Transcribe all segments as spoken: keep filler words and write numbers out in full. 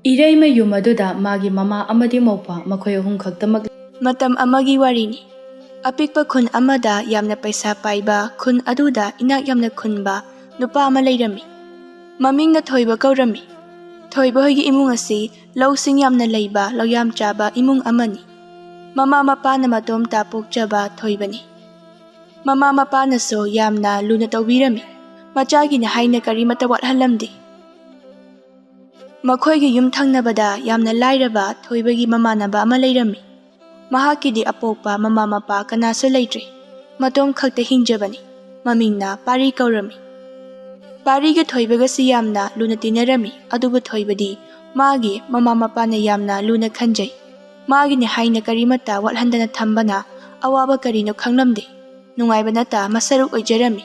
ꯏꯔꯩꯃ ꯌꯨꯝ ꯑꯗꯨꯗ ꯃꯥꯒꯤ ꯃꯃꯥ ꯑꯃꯗꯤ ꯃꯧꯄ꯭ꯋꯥ ꯃꯈꯣꯏ ꯑꯍꯨꯝ ꯈꯛꯇꯃꯛ꯫ ꯃꯇꯝ ꯑꯃꯒꯤ ꯋꯥꯔꯤꯅꯤ꯫ ꯑꯄꯤꯛꯄ ꯈꯨꯟ ꯑꯃꯗ ꯌꯥꯝꯅ ꯄꯩꯁꯥ ꯄꯥꯏꯕ, ꯈꯨꯟ ꯑꯗꯨꯗ ꯏꯅꯥꯛ ꯌꯥꯝꯅ ꯈꯨꯟꯕ ꯅꯨꯄꯥ ꯑꯃ ꯂꯩꯔꯝꯃꯤ꯫ ꯃꯃꯤꯡꯅ ꯊꯣꯏꯕ ꯀꯧꯔꯝꯃꯤ꯫ ꯊꯣꯏꯕ ꯍꯣꯏꯒꯤ ꯏꯃꯨꯡ ꯑꯁꯤ ꯂꯧꯁꯤꯡ ꯌꯥꯝꯅ ꯂꯩꯕ, ꯂꯧꯌꯥꯝ ꯆꯥꯕ ꯏꯃꯨꯡ ꯑꯃꯅꯤ꯫ ꯃꯃꯥ ꯃꯄꯥꯅ ꯃꯇꯣꯝꯇ ꯄꯣꯛꯆꯕ ꯊꯣꯏꯕꯅꯤ꯫ ꯃꯃꯥ ꯃꯄꯥꯅꯁꯨ ꯌꯥꯝꯅ ꯂꯨꯅ ꯇꯧꯕꯤꯔꯝꯃꯤ꯫ ꯃꯆꯥꯒꯤꯅꯤ ꯍꯥꯏꯅ ꯀꯔꯤꯃꯠꯇ ꯋꯥꯠꯍꯜꯂꯝꯗꯦ꯫ ꯃꯈꯣꯏꯒꯤ ꯌꯨꯝ ꯊꯪꯅꯕꯗ ꯌꯥꯝꯅ ꯂꯥꯏꯔꯕ ꯊꯣꯏꯕꯒꯤ ꯃꯃꯥꯟꯅꯕ ꯑꯃ ꯂꯩꯔꯝꯃꯤ꯫ ꯃꯍꯥꯛꯀꯤꯗꯤ ꯑꯄꯣꯛꯄ ꯃꯃꯥ ꯃꯄꯥ ꯀꯅꯥꯁꯨ ꯂꯩꯇ꯭ꯔꯦ꯫ ꯃꯇꯣꯝ ꯈꯛꯇ ꯍꯤꯡꯖꯕꯅꯤ꯫ ꯃꯃꯤꯡꯅ ꯄꯥꯔꯤ ꯀꯧꯔꯝꯃꯤ꯫ ꯄꯥꯔꯤꯒ ꯊꯣꯏꯕꯒꯁꯤ ꯌꯥꯝꯅ ꯂꯨꯅ ꯇꯤꯟꯅꯔꯝꯃꯤ, ꯑꯗꯨꯕꯨ ꯊꯣꯏꯕꯗꯤ ꯃꯥꯒꯤ ꯃꯃꯥ ꯃꯄꯥꯅ ꯌꯥꯝꯅ ꯂꯨꯅ ꯈꯟꯖꯩ꯫ ꯃꯥꯒꯤꯅꯤ ꯍꯥꯏꯅ ꯀꯔꯤꯃꯠꯇ ꯋꯥꯠꯍꯟꯗꯅ ꯊꯝꯕꯅ ꯑꯋꯥꯕ ꯀꯔꯤꯅꯣ ꯈꯪꯂꯝꯗꯦ꯫ ꯅꯨꯡꯉꯥꯏꯕ ꯅꯠꯇ ꯃꯁꯔꯨꯛ ꯑꯣꯏꯖꯔꯝꯃꯤ꯫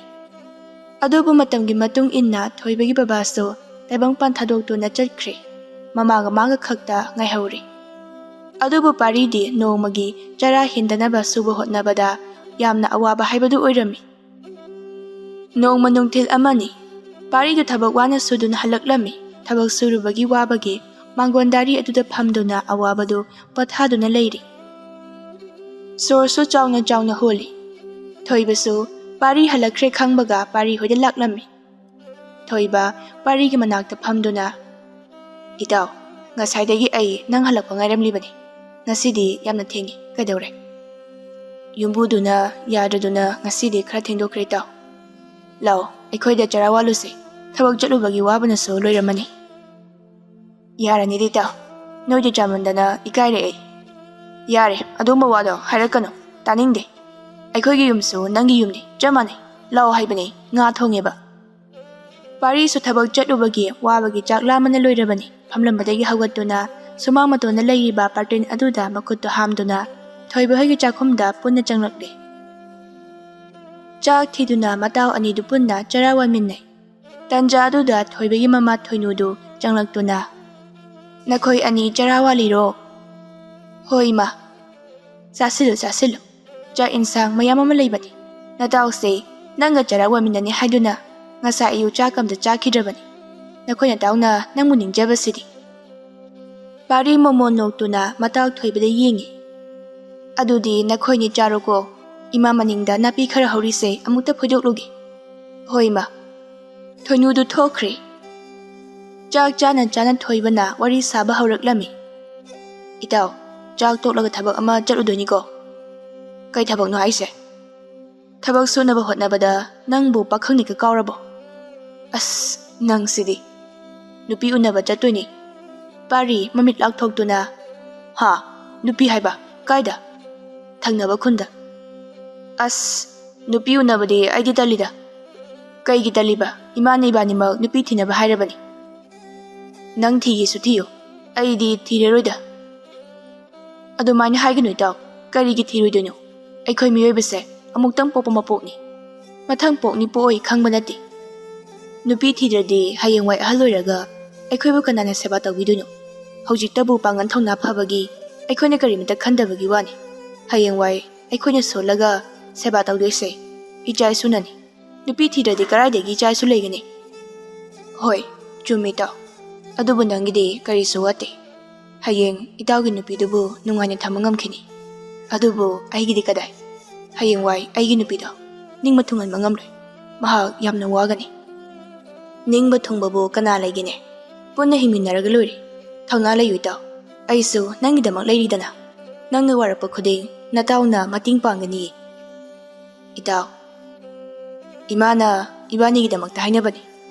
ꯑꯗꯨꯕꯨ ꯃꯇꯝꯒꯤ ꯃꯇꯨꯡ ꯏꯟꯅ ꯊꯣꯏꯕꯒꯤ ꯕꯕꯥꯁꯨ ꯇꯥꯏꯕꯪꯄꯥꯟ ꯊꯥꯗꯣꯛꯇꯨꯅ ꯆꯠꯈ꯭ꯔꯦ꯫ ꯃꯃꯥꯒ ꯃꯥꯒ ꯈꯛꯇ ꯉꯥꯏꯍꯧꯔꯦ꯫ ꯑꯗꯨꯕꯨ ꯄꯥꯔꯤꯗꯤ ꯅꯣꯡꯃꯒꯤ ꯆꯔꯥ ꯍꯦꯟꯗꯅꯕ ꯁꯨꯕ ꯍꯣꯠꯅꯕꯗ ꯌꯥꯝꯅ ꯑꯋꯥꯕ ꯍꯥꯏꯕꯗꯨ ꯑꯣꯏꯔꯝꯃꯤ꯫ ꯅꯣꯡꯃ ꯅꯨꯡꯊꯤꯜ ꯑꯃꯅꯤ꯫ ꯄꯥꯔꯤꯗꯨ ꯊꯕꯛ ꯋꯥꯅ ꯁꯨꯗꯨꯅ ꯍꯜꯂꯛꯂꯝꯃꯤ꯫ ꯊꯕꯛ ꯁꯨꯔꯨꯕꯒꯤ ꯋꯥꯕꯒꯤ ꯃꯥꯡꯒꯣꯟꯗꯥꯔꯤ ꯑꯗꯨꯗ ꯐꯝꯗꯨꯅ ꯑꯋꯥꯕꯗꯨ ꯄꯣꯊꯥꯗꯨꯅ ꯂꯩꯔꯤ꯫ ꯁꯣꯔꯁꯨ ꯆꯥꯎꯅ ꯆꯥꯎꯅ ꯍꯣꯜꯂꯤ꯫ ꯊꯣꯏꯕꯁꯨ ꯄꯥꯔꯤ ꯍꯜꯂꯛꯈ꯭ꯔꯦ ꯈꯪꯕꯒ ꯄꯥꯔꯤ ꯍꯣꯏꯗ ꯂꯥꯛꯂꯝꯃꯤ꯫ ꯊꯣꯏꯕ ꯄꯥꯔꯤꯒꯤ ꯃꯅꯥꯛꯇ ꯐꯝꯗꯨꯅ, "ꯏꯇꯥꯎ, ꯉꯁꯥꯏꯗꯒꯤ ꯑꯩ ꯅꯪ ꯍꯜꯂꯛꯄ ꯉꯥꯏꯔꯝꯂꯤꯕꯅꯤ꯫ ꯉꯁꯤꯗꯤ ꯌꯥꯝꯅ ꯊꯦꯡꯉꯤ꯫ ꯀꯩꯗꯧꯔꯦ?" "ꯌꯨꯝꯕꯨꯗꯨꯅ ꯌꯥꯗ꯭ꯔꯗꯨꯅ ꯉꯁꯤꯗꯤ ꯈꯔ ꯊꯦꯡꯗꯣꯛꯈ꯭ꯔꯦ, ꯏꯇꯥꯎ꯫ ꯂꯥꯛꯑꯣ, ꯑꯩꯈꯣꯏꯗ ꯆꯔꯥ ꯋꯥꯜꯂꯨꯁꯦ꯫ ꯊꯕꯛ ꯆꯠꯂꯨꯕꯒꯤ ꯋꯥꯕꯅꯁꯨ ꯂꯣꯏꯔꯝꯃꯅꯤ꯫" "ꯌꯥꯔꯅꯤꯗ, ꯏꯇꯥꯎ꯫ ꯅꯣꯏꯗꯤ ꯆꯥꯃꯟꯗꯅ ꯏꯀꯥꯏꯔꯛꯑꯦ꯫" "ꯌꯥꯔꯦ, ꯑꯗꯨꯝꯕ ꯋꯥꯗꯣ ꯍꯥꯏꯔꯛꯀꯅꯨ꯫ ꯇꯥꯅꯤꯡꯗꯦ꯫ ꯑꯩꯈꯣꯏꯒꯤ ꯌꯨꯝꯁꯨ ꯅꯪꯒꯤ ꯌꯨꯝꯅꯤ, ꯆꯞ ꯃꯥꯟꯅꯩ꯫ ꯂꯥꯛꯑꯣ ꯍꯥꯏꯕꯅꯦ, ꯉꯥ ꯊꯣꯡꯉꯦꯕ꯫" ꯄꯥꯔꯤꯁꯨ ꯊꯕꯛ ꯆꯠꯂꯨꯕꯒꯤ ꯋꯥꯕꯒꯤ ꯆꯥꯛ ꯂꯥꯝꯕꯅ ꯂꯣꯏꯔꯕꯅꯤ꯫ ꯐꯝꯂꯝꯕꯗꯒꯤ ꯍꯧꯒꯠꯇꯨꯅ ꯁꯨꯃꯥꯡ ꯃꯇꯣꯟꯗ ꯂꯩꯔꯤꯕ ꯕꯥꯔꯇꯦꯟ ꯑꯗꯨꯗ ꯃꯈꯨꯠꯇꯨ ꯍꯥꯝꯗꯨꯅ ꯊꯣꯏꯕ ꯍꯣꯏꯒꯤ ꯆꯥꯛꯈꯨꯝꯗ ꯄꯨꯟꯅ ꯆꯪꯂꯛꯂꯦ꯫ ꯆꯥꯛ ꯊꯤꯗꯨꯅ ꯃꯇꯥꯎ ꯑꯅꯤꯗꯨ ꯄꯨꯟꯅ ꯆꯔꯥ ꯋꯥꯟꯃꯤꯟꯅꯩ꯫ ꯇꯟꯖꯥ ꯑꯗꯨꯗ ꯊꯣꯏꯕꯒꯤ ꯃꯃꯥ ꯊꯣꯏꯅꯨꯗꯨ ꯆꯪꯂꯛꯇꯨꯅ, "ꯅꯈꯣꯏ ꯑꯅꯤ ꯆꯔꯥ ꯋꯥꯂꯤꯔꯣ?" "ꯍꯣꯏ, ꯏꯃꯥ꯫" "ꯆꯥꯁꯤꯜꯂꯨ, ꯆꯥꯁꯤꯜꯂꯨ꯫ ꯆꯥꯛ ꯏꯟꯁꯥꯡ ꯃꯌꯥꯝ ꯑꯃ ꯂꯩꯕꯅꯤ꯫ ꯅꯇꯥꯎꯁꯦ ꯅꯪꯒ ꯆꯔꯥ ꯋꯥꯟꯃꯤꯟꯅꯅꯤ ꯍꯥꯏꯗꯨꯅ ꯉꯁꯥꯏ ꯑꯌꯨꯛ ꯆꯥꯛ ꯑꯝꯇ ꯆꯥꯈꯤꯗ꯭ꯔꯕꯅꯤ꯫ ꯅꯈꯣꯏ ꯅꯇꯥꯎꯅ ꯅꯪꯕꯨ ꯅꯤꯡꯖꯕꯁꯤꯗꯤ꯫" ꯄꯥꯔꯤ ꯃꯣꯃꯣꯟ ꯅꯣꯛꯇꯨꯅ ꯃꯇꯥꯎ ꯊꯣꯏꯕꯗ ꯌꯦꯡꯉꯤ꯫ "ꯑꯗꯨꯗꯤ ꯅꯈꯣꯏꯅꯤ ꯆꯥꯔꯣꯀꯣ꯫ ꯏꯃꯥ ꯃꯅꯤꯡꯗ ꯅꯥꯄꯤ ꯈꯔ ꯍꯧꯔꯤꯁꯦ ꯑꯃꯨꯛꯇ ꯐꯣꯏꯗꯣꯛꯂꯨꯒꯦ꯫" "ꯍꯣꯏ, ꯏꯃꯥ꯫" ꯊꯣꯏꯅꯨꯗꯨ ꯊꯣꯛꯈ꯭ꯔꯦ꯫ ꯆꯥꯛ ꯆꯥꯅ ꯆꯥꯅ ꯊꯣꯏꯕꯅ ꯋꯥꯔꯤ ꯁꯥꯕ ꯍꯧꯔꯛꯂꯝꯃꯤ꯫ "ꯏꯇꯥꯎ, ꯆꯥꯛ ꯇꯣꯛꯂꯒ ꯊꯕꯛ ꯑꯃ ꯆꯠꯂꯨꯗꯣꯏꯅꯤꯀꯣ꯫" "ꯀꯩ ꯊꯕꯛꯅꯣ ꯍꯥꯏꯁꯦ?" "ꯊꯕꯛ ꯁꯨꯅꯕ ꯍꯣꯠꯅꯕꯗ ꯅꯪꯕꯨ ꯄꯥꯈꯪꯅꯤꯒ ꯀꯥꯎꯔꯕꯣ?" "ꯑꯁ, ꯅꯪꯁꯤꯗꯤ꯫ ꯅꯨꯄꯤ ꯎꯅꯕ ꯆꯠꯇꯣꯏꯅꯤ꯫" ꯄꯥꯔꯤ ꯃꯃꯤꯠ ꯂꯥꯎꯊꯣꯛꯇꯨꯅ, "ꯍꯥ? ꯅꯨꯄꯤ ꯍꯥꯏꯕ? ꯀꯥꯏꯗ?" "ꯊꯪꯅꯕ ꯈꯨꯟꯗ꯫" "ꯑꯁ, ꯅꯨꯄꯤ ꯎꯅꯕꯗꯤ ꯑꯩꯗꯤ ꯇꯜꯂꯤꯗ꯫" "ꯀꯩꯒꯤ ꯇꯜꯂꯤꯕ? ꯏꯃꯥꯅ ꯏꯕꯥꯅꯤꯃꯛ ꯅꯨꯄꯤ ꯊꯤꯅꯕ ꯍꯥꯏꯔꯕꯅꯤ꯫" "ꯅꯪ ꯊꯤꯒꯦꯁꯨ ꯊꯤꯌꯨ, ꯑꯩꯗꯤ ꯊꯤꯔꯔꯣꯏꯗ꯫" "ꯑꯗꯨꯃꯥꯏꯅ ꯍꯥꯏꯒꯅꯨ ꯏꯇꯥꯎ, ꯀꯔꯤꯒꯤ ꯊꯤꯔꯣꯏꯗꯣꯏꯅꯣ? ꯑꯩꯈꯣꯏ ꯃꯤꯑꯣꯏꯕꯁꯦ ꯑꯃꯨꯛꯇꯪ ꯄꯣꯛꯄ ꯃꯄꯣꯛꯅꯤ꯫ ꯃꯊꯪ ꯄꯣꯛꯅꯤ ꯄꯣꯛꯑꯣꯏ ꯈꯪꯕ ꯅꯠꯇꯦ꯫ ꯅꯨꯄꯤ ꯊꯤꯗ꯭ꯔꯗꯤ ꯍꯌꯦꯡꯋꯥꯏ ꯑꯍꯜ ꯑꯣꯏꯔꯒ ꯑꯩꯈꯣꯏꯕꯨ ꯀꯅꯥꯅ ꯁꯦꯕꯥ ꯇꯧꯕꯤꯗꯣꯏꯅꯣ? ꯍꯧꯖꯤꯛꯇꯕꯨ ꯄꯥꯡꯒꯜ ꯊꯧꯅꯥ ꯐꯕꯒꯤ ꯑꯩꯈꯣꯏꯅ ꯀꯔꯤꯃꯇ ꯈꯟꯗꯕꯒꯤ ꯋꯥꯅꯤ꯫ ꯍꯌꯦꯡꯋꯥꯏ ꯑꯩꯈꯣꯏꯅ ꯁꯣꯜꯂꯒ ꯁꯦꯕꯥ ꯇꯧꯗꯣꯏꯁꯦ ꯏꯆꯥ ꯏꯁꯨꯅꯅꯤ꯫ ꯅꯨꯄꯤ ꯊꯤꯗ꯭ꯔꯗꯤ ꯀꯗꯥꯏꯗꯒꯤ ꯏꯆꯥ ꯏꯁꯨ ꯂꯩꯒꯅꯤ?" "ꯍꯣꯏ, ꯆꯨꯝꯃꯤ ꯏꯇꯥꯎ꯫ ꯑꯗꯨꯕꯨ ꯅꯪꯒꯤꯗꯤ ꯀꯔꯤꯁꯨ ꯋꯥꯠꯇꯦ꯫ ꯍꯌꯦꯡ ꯏꯇꯥꯎꯒꯤ ꯅꯨꯄꯤꯗꯨꯕꯨ ꯅꯨꯡꯉꯥꯏꯅ ꯊꯝꯕ ꯉꯝꯈꯤꯅꯤ꯫ ꯑꯗꯨꯕꯨ ꯑꯩꯒꯤꯗꯤ ꯀꯗꯥꯏ? ꯍꯌꯦꯡꯋꯥꯏ ꯑꯩꯒꯤ ꯅꯨꯄꯤꯗꯣ ꯅꯤꯡꯕ ꯊꯨꯡꯍꯟꯕ ꯉꯝꯂꯣꯏ꯫ ꯃꯍꯥꯛ ꯌꯥꯝꯅ ꯋꯥꯒꯅꯤ꯫" "ꯅꯤꯡꯕ ꯊꯨꯡꯕꯕꯨ ꯀꯅꯥ ꯂꯩꯒꯦꯅꯦ? ꯄꯨꯟꯅ ꯍꯤꯡꯃꯤꯟꯅꯔꯒ ꯂꯣꯏꯔꯦ꯫ ꯊꯧꯅꯥ ꯂꯩꯌꯨ ꯏꯇꯥꯎ꯫ ꯑꯩꯁꯨ ꯅꯪꯒꯤꯗꯃꯛ ꯂꯩꯔꯤꯗꯅ꯫ ꯅꯪꯅ ꯋꯥꯔꯛꯄ ꯈꯨꯗꯤꯡ ꯅꯇꯥꯎꯅ ꯃꯇꯦꯡ ꯄꯥꯡꯒꯅꯤꯌꯦ꯫" "ꯏꯇꯥꯎ, ꯏꯃꯥꯅ ꯏꯕꯥꯅꯤꯒꯤꯗꯃꯛꯇ ꯍꯥꯏꯅꯕꯅꯤ꯫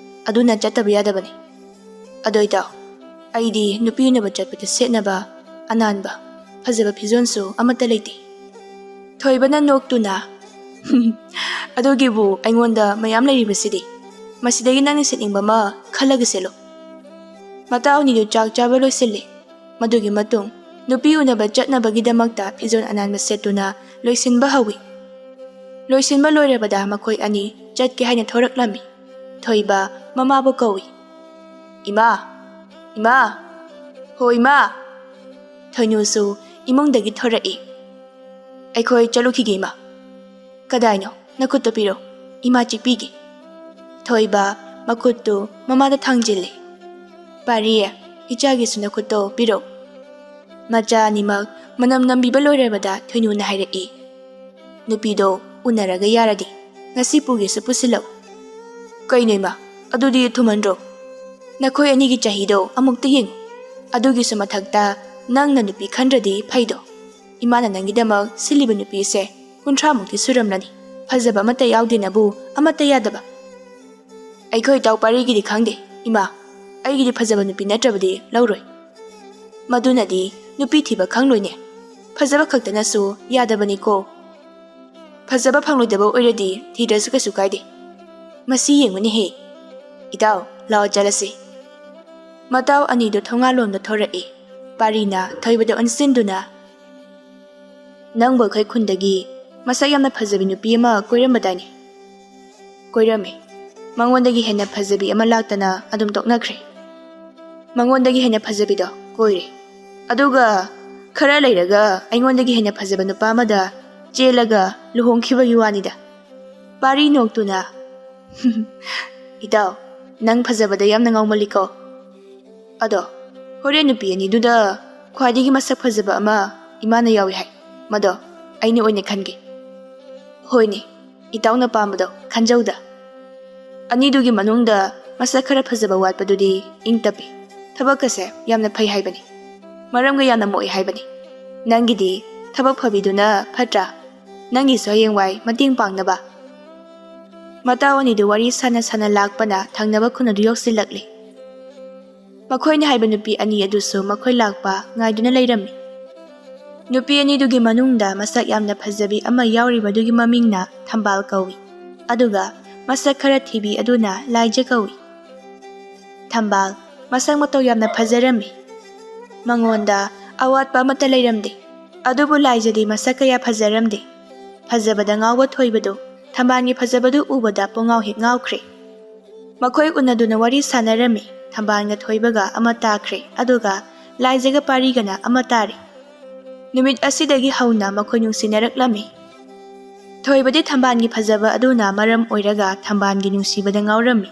ꯑꯗꯨꯅ ꯆꯠꯇꯕ ꯌꯥꯗꯕꯅꯤ꯫ ꯑꯗꯣ ꯏꯇꯥꯎ, ꯑꯩꯗꯤ ꯅꯨꯄꯤ ꯎꯅꯕ ꯆꯠꯄꯗ ꯁꯦꯠꯅꯕ ꯑꯅꯥꯟꯕ ꯐꯖꯕ ꯐꯤꯖꯣꯜꯁꯨ ꯑꯃꯠꯇ ꯂꯩꯇꯦ꯫" ꯊꯣꯏꯕꯅ ꯅꯣꯛꯇꯨꯅ, "ꯑꯗꯨꯒꯤꯕꯨ ꯑꯩꯉꯣꯟꯗ ꯃꯌꯥꯝ ꯂꯩꯔꯤꯕꯁꯤꯗꯤ꯫ ꯃꯁꯤꯗꯒꯤ ꯅꯪꯅ ꯁꯦꯠꯅꯤꯡꯕ ꯑꯃ ꯈꯜꯂꯒ ꯁꯦꯠꯂꯨ꯫" ꯃꯇꯥꯎ ꯑꯅꯤꯗꯨ ꯆꯥꯛ ꯆꯥꯕ ꯂꯣꯏꯁꯤꯜꯂꯦ꯫ ꯃꯗꯨꯒꯤ ꯃꯇꯨꯡ ꯅꯨꯄꯤ ꯎꯅꯕ ꯆꯠꯅꯕꯒꯤꯗꯃꯛꯇ ꯐꯤꯖꯣꯜ ꯑꯅꯥꯟꯕ ꯁꯦꯠꯇꯨꯅ ꯂꯣꯏꯁꯤꯟꯕ ꯍꯧꯏ꯫ ꯂꯣꯏꯁꯤꯟꯕ ꯂꯣꯏꯔꯕꯗ ꯃꯈꯣꯏ ꯑꯅꯤ ꯆꯠꯀꯦ ꯍꯥꯏꯅ ꯊꯣꯔꯛꯂꯝꯃꯤ꯫ ꯊꯣꯏꯕ ꯃꯃꯥꯕꯨ ꯀꯧꯏ꯫ "ꯏꯃꯥ! ꯏꯃꯥ! ꯍꯣ ꯏꯃꯥ!" ꯊꯣꯏꯅꯨꯁꯨ ꯏꯃꯨꯡꯗꯒꯤ ꯊꯣꯔꯛꯏ꯫ "ꯑꯩꯈꯣꯏ ꯆꯠꯂꯨꯈꯤꯒꯦ ꯏꯃꯥ꯫" "ꯀꯗꯥꯏꯅꯣ? ꯅꯈꯨꯠꯇꯣ ꯄꯤꯔꯣ, ꯏꯃꯥ ꯆꯤꯛꯄꯤꯒꯦ꯫" ꯊꯣꯏꯕ ꯃꯈꯨꯠꯇꯨ ꯃꯃꯥꯗ ꯊꯥꯡꯖꯤꯜꯂꯤ꯫ "ꯄꯥꯔꯤ, ꯏꯆꯥꯒꯤꯁꯨ ꯅꯈꯨꯠꯇꯣ ꯄꯤꯔꯣ꯫" ꯃꯆꯥ ꯑꯅꯤꯃꯛ ꯃꯅꯝ ꯅꯝꯕꯤꯕ ꯂꯣꯏꯔꯕꯗ ꯊꯣꯏꯅꯨꯅ ꯍꯥꯏꯔꯛꯏ, "ꯅꯨꯄꯤꯗꯣ ꯎꯅꯔꯒ ꯌꯥꯔꯗꯤ ꯉꯁꯤ ꯄꯨꯒꯦꯁꯨ ꯄꯨꯁꯤꯜꯂꯛꯎ꯫" "ꯀꯩꯅꯣ ꯏꯃꯥ, ꯑꯗꯨꯗꯤ ꯊꯨꯃꯟꯗ꯭ꯔꯣ? ꯅꯈꯣꯏ ꯑꯅꯤꯒꯤ ꯆꯍꯤꯗꯣ ꯑꯃꯨꯛꯇ ꯌꯦꯡꯉꯨ꯫ ꯑꯗꯨꯒꯤꯁꯨ ꯃꯊꯛꯇ ꯅꯪꯅ ꯅꯨꯄꯤ ꯈꯟꯗ꯭ꯔꯗꯤ ꯐꯩꯗꯣ꯫ ꯏꯃꯥꯅ ꯅꯪꯒꯤꯗꯃꯛ ꯁꯤꯜꯂꯤꯕ ꯅꯨꯄꯤꯁꯦ ꯀꯨꯟꯊ꯭ꯔꯥꯃꯨꯛꯇꯤ ꯁꯨꯔꯝꯂꯅꯤ꯫ ꯐꯖꯕ ꯑꯃꯠꯇ ꯌꯥꯎꯗꯦꯅꯕꯨ ꯑꯃꯠꯇ ꯌꯥꯗꯕ꯫ ꯑꯩꯈꯣꯏ ꯏꯇꯥꯎ ꯄꯥꯔꯤꯒꯤꯗꯤ ꯈꯪꯗꯦ ꯏꯃꯥ, ꯑꯩꯒꯤꯗꯤ ꯐꯖꯕ ꯅꯨꯄꯤ ꯅꯠꯇ꯭ꯔꯕꯗꯤ ꯂꯧꯔꯣꯏ꯫ ꯃꯗꯨꯅꯗꯤ ꯅꯨꯄꯤ ꯊꯤꯕ ꯈꯪꯂꯣꯏꯅꯦ꯫ ꯐꯖꯕ ꯈꯛꯇꯅꯁꯨ ꯌꯥꯗꯕꯅꯤꯀꯣ꯫ ꯐꯖꯕ ꯐꯪꯂꯣꯏꯗꯕ ꯑꯣꯏꯔꯗꯤ ꯊꯤꯗ꯭ꯔꯁꯨ ꯀꯩꯁꯨ ꯀꯥꯏꯗꯦ꯫ ꯃꯁꯤ ꯌꯦꯡꯉꯨꯅꯦꯍꯦ꯫ ꯏꯇꯥꯎ, ꯂꯥꯛꯑꯣ ꯆꯠꯂꯁꯤ꯫" ꯃꯇꯥꯎ ꯑꯅꯤꯗꯨ ꯊꯣꯡꯒꯥꯜꯂꯣꯝꯗ ꯊꯣꯔꯛꯏ꯫ ꯄꯥꯔꯤꯅ ꯊꯣꯏꯕꯗ ꯑꯣꯟꯁꯤꯟꯗꯨꯅ, "ꯅꯪꯕꯨ ꯑꯩꯈꯣꯏ ꯈꯨꯟꯗꯒꯤ ꯃꯁꯛ ꯌꯥꯝꯅ ꯐꯖꯕꯤ ꯅꯨꯄꯤ ꯑꯃ ꯀꯣꯏꯔꯝꯕꯗꯥꯏꯅꯦ?" "ꯀꯣꯏꯔꯝꯃꯤ꯫ ꯃꯉꯣꯟꯗꯒꯤ ꯍꯦꯟꯅ ꯐꯖꯕꯤ ꯑꯃ ꯂꯥꯛꯇꯅ ꯑꯗꯨꯝ ꯇꯣꯛꯅꯈ꯭ꯔꯦ꯫ ꯃꯉꯣꯟꯗꯒꯤ ꯍꯦꯟꯅ ꯐꯖꯕꯤꯗꯣ ꯀꯣꯏꯔꯦ꯫ ꯑꯗꯨꯒ ꯈꯔ ꯂꯩꯔꯒ ꯑꯩꯉꯣꯟꯗꯒꯤ ꯍꯦꯟꯅ ꯐꯖꯕ ꯅꯨꯄꯥ ꯑꯃꯗ ꯆꯦꯜꯂꯒ ꯂꯨꯍꯣꯡꯈꯤꯕꯒꯤ ꯋꯥꯅꯤꯗ꯫" ꯄꯥꯔꯤ ꯅꯣꯛꯇꯨꯅ, "ꯏꯇꯥꯎ, ꯅꯪ ꯐꯖꯕꯗ ꯌꯥꯝꯅ ꯉꯥꯎꯃꯜꯂꯤꯀꯣ꯫ ꯑꯗꯣ ꯍꯣꯔꯦꯟ ꯅꯨꯄꯤ ꯑꯅꯤꯗꯨꯗ ꯈ꯭ꯋꯥꯏꯗꯒꯤ ꯃꯁꯛ ꯐꯖꯕ ꯑꯃ ꯏꯃꯥꯅ ꯌꯥꯎꯏ ꯍꯥꯏ꯫ ꯃꯗꯣ ꯑꯩꯅ ꯑꯣꯏꯅ ꯈꯟꯒꯦ꯫" "ꯍꯣꯏꯅꯦ, ꯏꯇꯥꯎꯅ ꯄꯥꯝꯕꯗꯣ ꯈꯟꯖꯧꯗ꯫ ꯑꯅꯤꯗꯨꯒꯤ ꯃꯅꯨꯡꯗ ꯃꯁꯛ ꯈꯔ ꯐꯖꯕ ꯋꯥꯠꯄꯗꯨꯗꯤ ꯏꯪ ꯇꯞꯄꯤ꯫ ꯊꯕꯛꯀꯁꯦ ꯌꯥꯝꯅ ꯐꯩ ꯍꯥꯏꯕꯅꯤ꯫ ꯃꯔꯝꯒ ꯌꯥꯝꯅ ꯃꯣꯛꯏ ꯍꯥꯏꯕꯅꯤ꯫ ꯅꯪꯒꯤꯗꯤ ꯊꯕꯛ ꯐꯕꯤꯗꯨꯅ ꯐꯠꯇ꯭ꯔꯥ? ꯅꯪꯒꯤꯁꯨ ꯍꯌꯦꯡꯋꯥꯏ ꯃꯇꯦꯡ ꯄꯥꯡꯅꯕ꯫" ꯃꯇꯥꯎ ꯑꯅꯤꯗꯨ ꯋꯥꯔꯤ ꯁꯥꯟꯅ ꯁꯥꯟꯅ ꯂꯥꯛꯄꯅ ꯊꯪꯅꯕ ꯈꯨꯟ ꯑꯗꯨ ꯌꯧꯁꯤꯜꯂꯛꯂꯤ꯫ ꯃꯈꯣꯏꯅ ꯍꯥꯏꯕ ꯅꯨꯄꯤ ꯑꯅꯤ ꯑꯗꯨꯁꯨ ꯃꯈꯣꯏ ꯂꯥꯛꯄ ꯉꯥꯏꯗꯨꯅ ꯂꯩꯔꯝꯃꯤ꯫ ꯅꯨꯄꯤ ꯑꯅꯤꯗꯨꯒꯤ ꯃꯅꯨꯡꯗ ꯃꯁꯛ ꯌꯥꯝꯅ ꯐꯖꯕꯤ ꯑꯃ ꯌꯥꯎꯔꯤꯕꯗꯨꯒꯤ ꯃꯃꯤꯡꯅ ꯊꯝꯕꯥꯜ ꯀꯧꯏ, ꯑꯗꯨꯒ ꯃꯁꯛ ꯈꯔ ꯊꯤꯕꯤ ꯑꯗꯨꯅ ꯂꯥꯏꯖ ꯀꯧꯏ꯫ ꯊꯝꯕꯥꯜ ꯃꯁꯛ ꯃꯇꯧ ꯌꯥꯝꯅ ꯐꯖꯔꯝꯃꯤ꯫ ꯃꯉꯣꯟꯗ ꯑꯋꯥꯠꯄ ꯑꯃꯠꯇ ꯂꯩꯔꯝꯗꯦ꯫ ꯑꯗꯨꯕꯨ ꯂꯥꯏꯖꯗꯤ ꯃꯁꯛ ꯀꯌꯥ ꯐꯖꯔꯝꯗꯦ꯫ ꯐꯖꯕꯗ ꯉꯥꯎꯕ ꯊꯣꯏꯕꯗꯨ ꯊꯝꯕꯥꯜꯒꯤ ꯐꯖꯕꯗꯨ ꯎꯕꯗ ꯄꯨꯡꯉꯥꯎ ꯍꯦꯛ ꯉꯥꯎꯈ꯭ꯔꯦ꯫ ꯃꯈꯣꯏ ꯎꯅꯗꯨꯅ ꯋꯥꯔꯤ ꯁꯥꯟꯅꯔꯝꯃꯤ꯫ ꯊꯝꯕꯥꯜꯒ ꯊꯣꯏꯕꯒ ꯑꯃ ꯇꯥꯈ꯭ꯔꯦ, ꯑꯗꯨꯒ ꯂꯥꯏꯖꯒ ꯄꯥꯔꯤꯒꯅ ꯑꯃ ꯇꯥꯔꯦ꯫ ꯅꯨꯃꯤꯠ ꯑꯁꯤꯗꯒꯤ ꯍꯧꯅ ꯃꯈꯣꯏ ꯅꯨꯡꯁꯤꯅꯔꯛꯂꯝꯃꯤ꯫ ꯊꯣꯏꯕꯗꯤ ꯊꯝꯕꯥꯜꯒꯤ ꯐꯖꯕ ꯑꯗꯨꯅ ꯃꯔꯝ ꯑꯣꯏꯔꯒ ꯊꯝꯕꯥꯜꯒꯤ ꯅꯨꯡꯁꯤꯕꯗ ꯉꯥꯎꯔꯝꯃꯤ꯫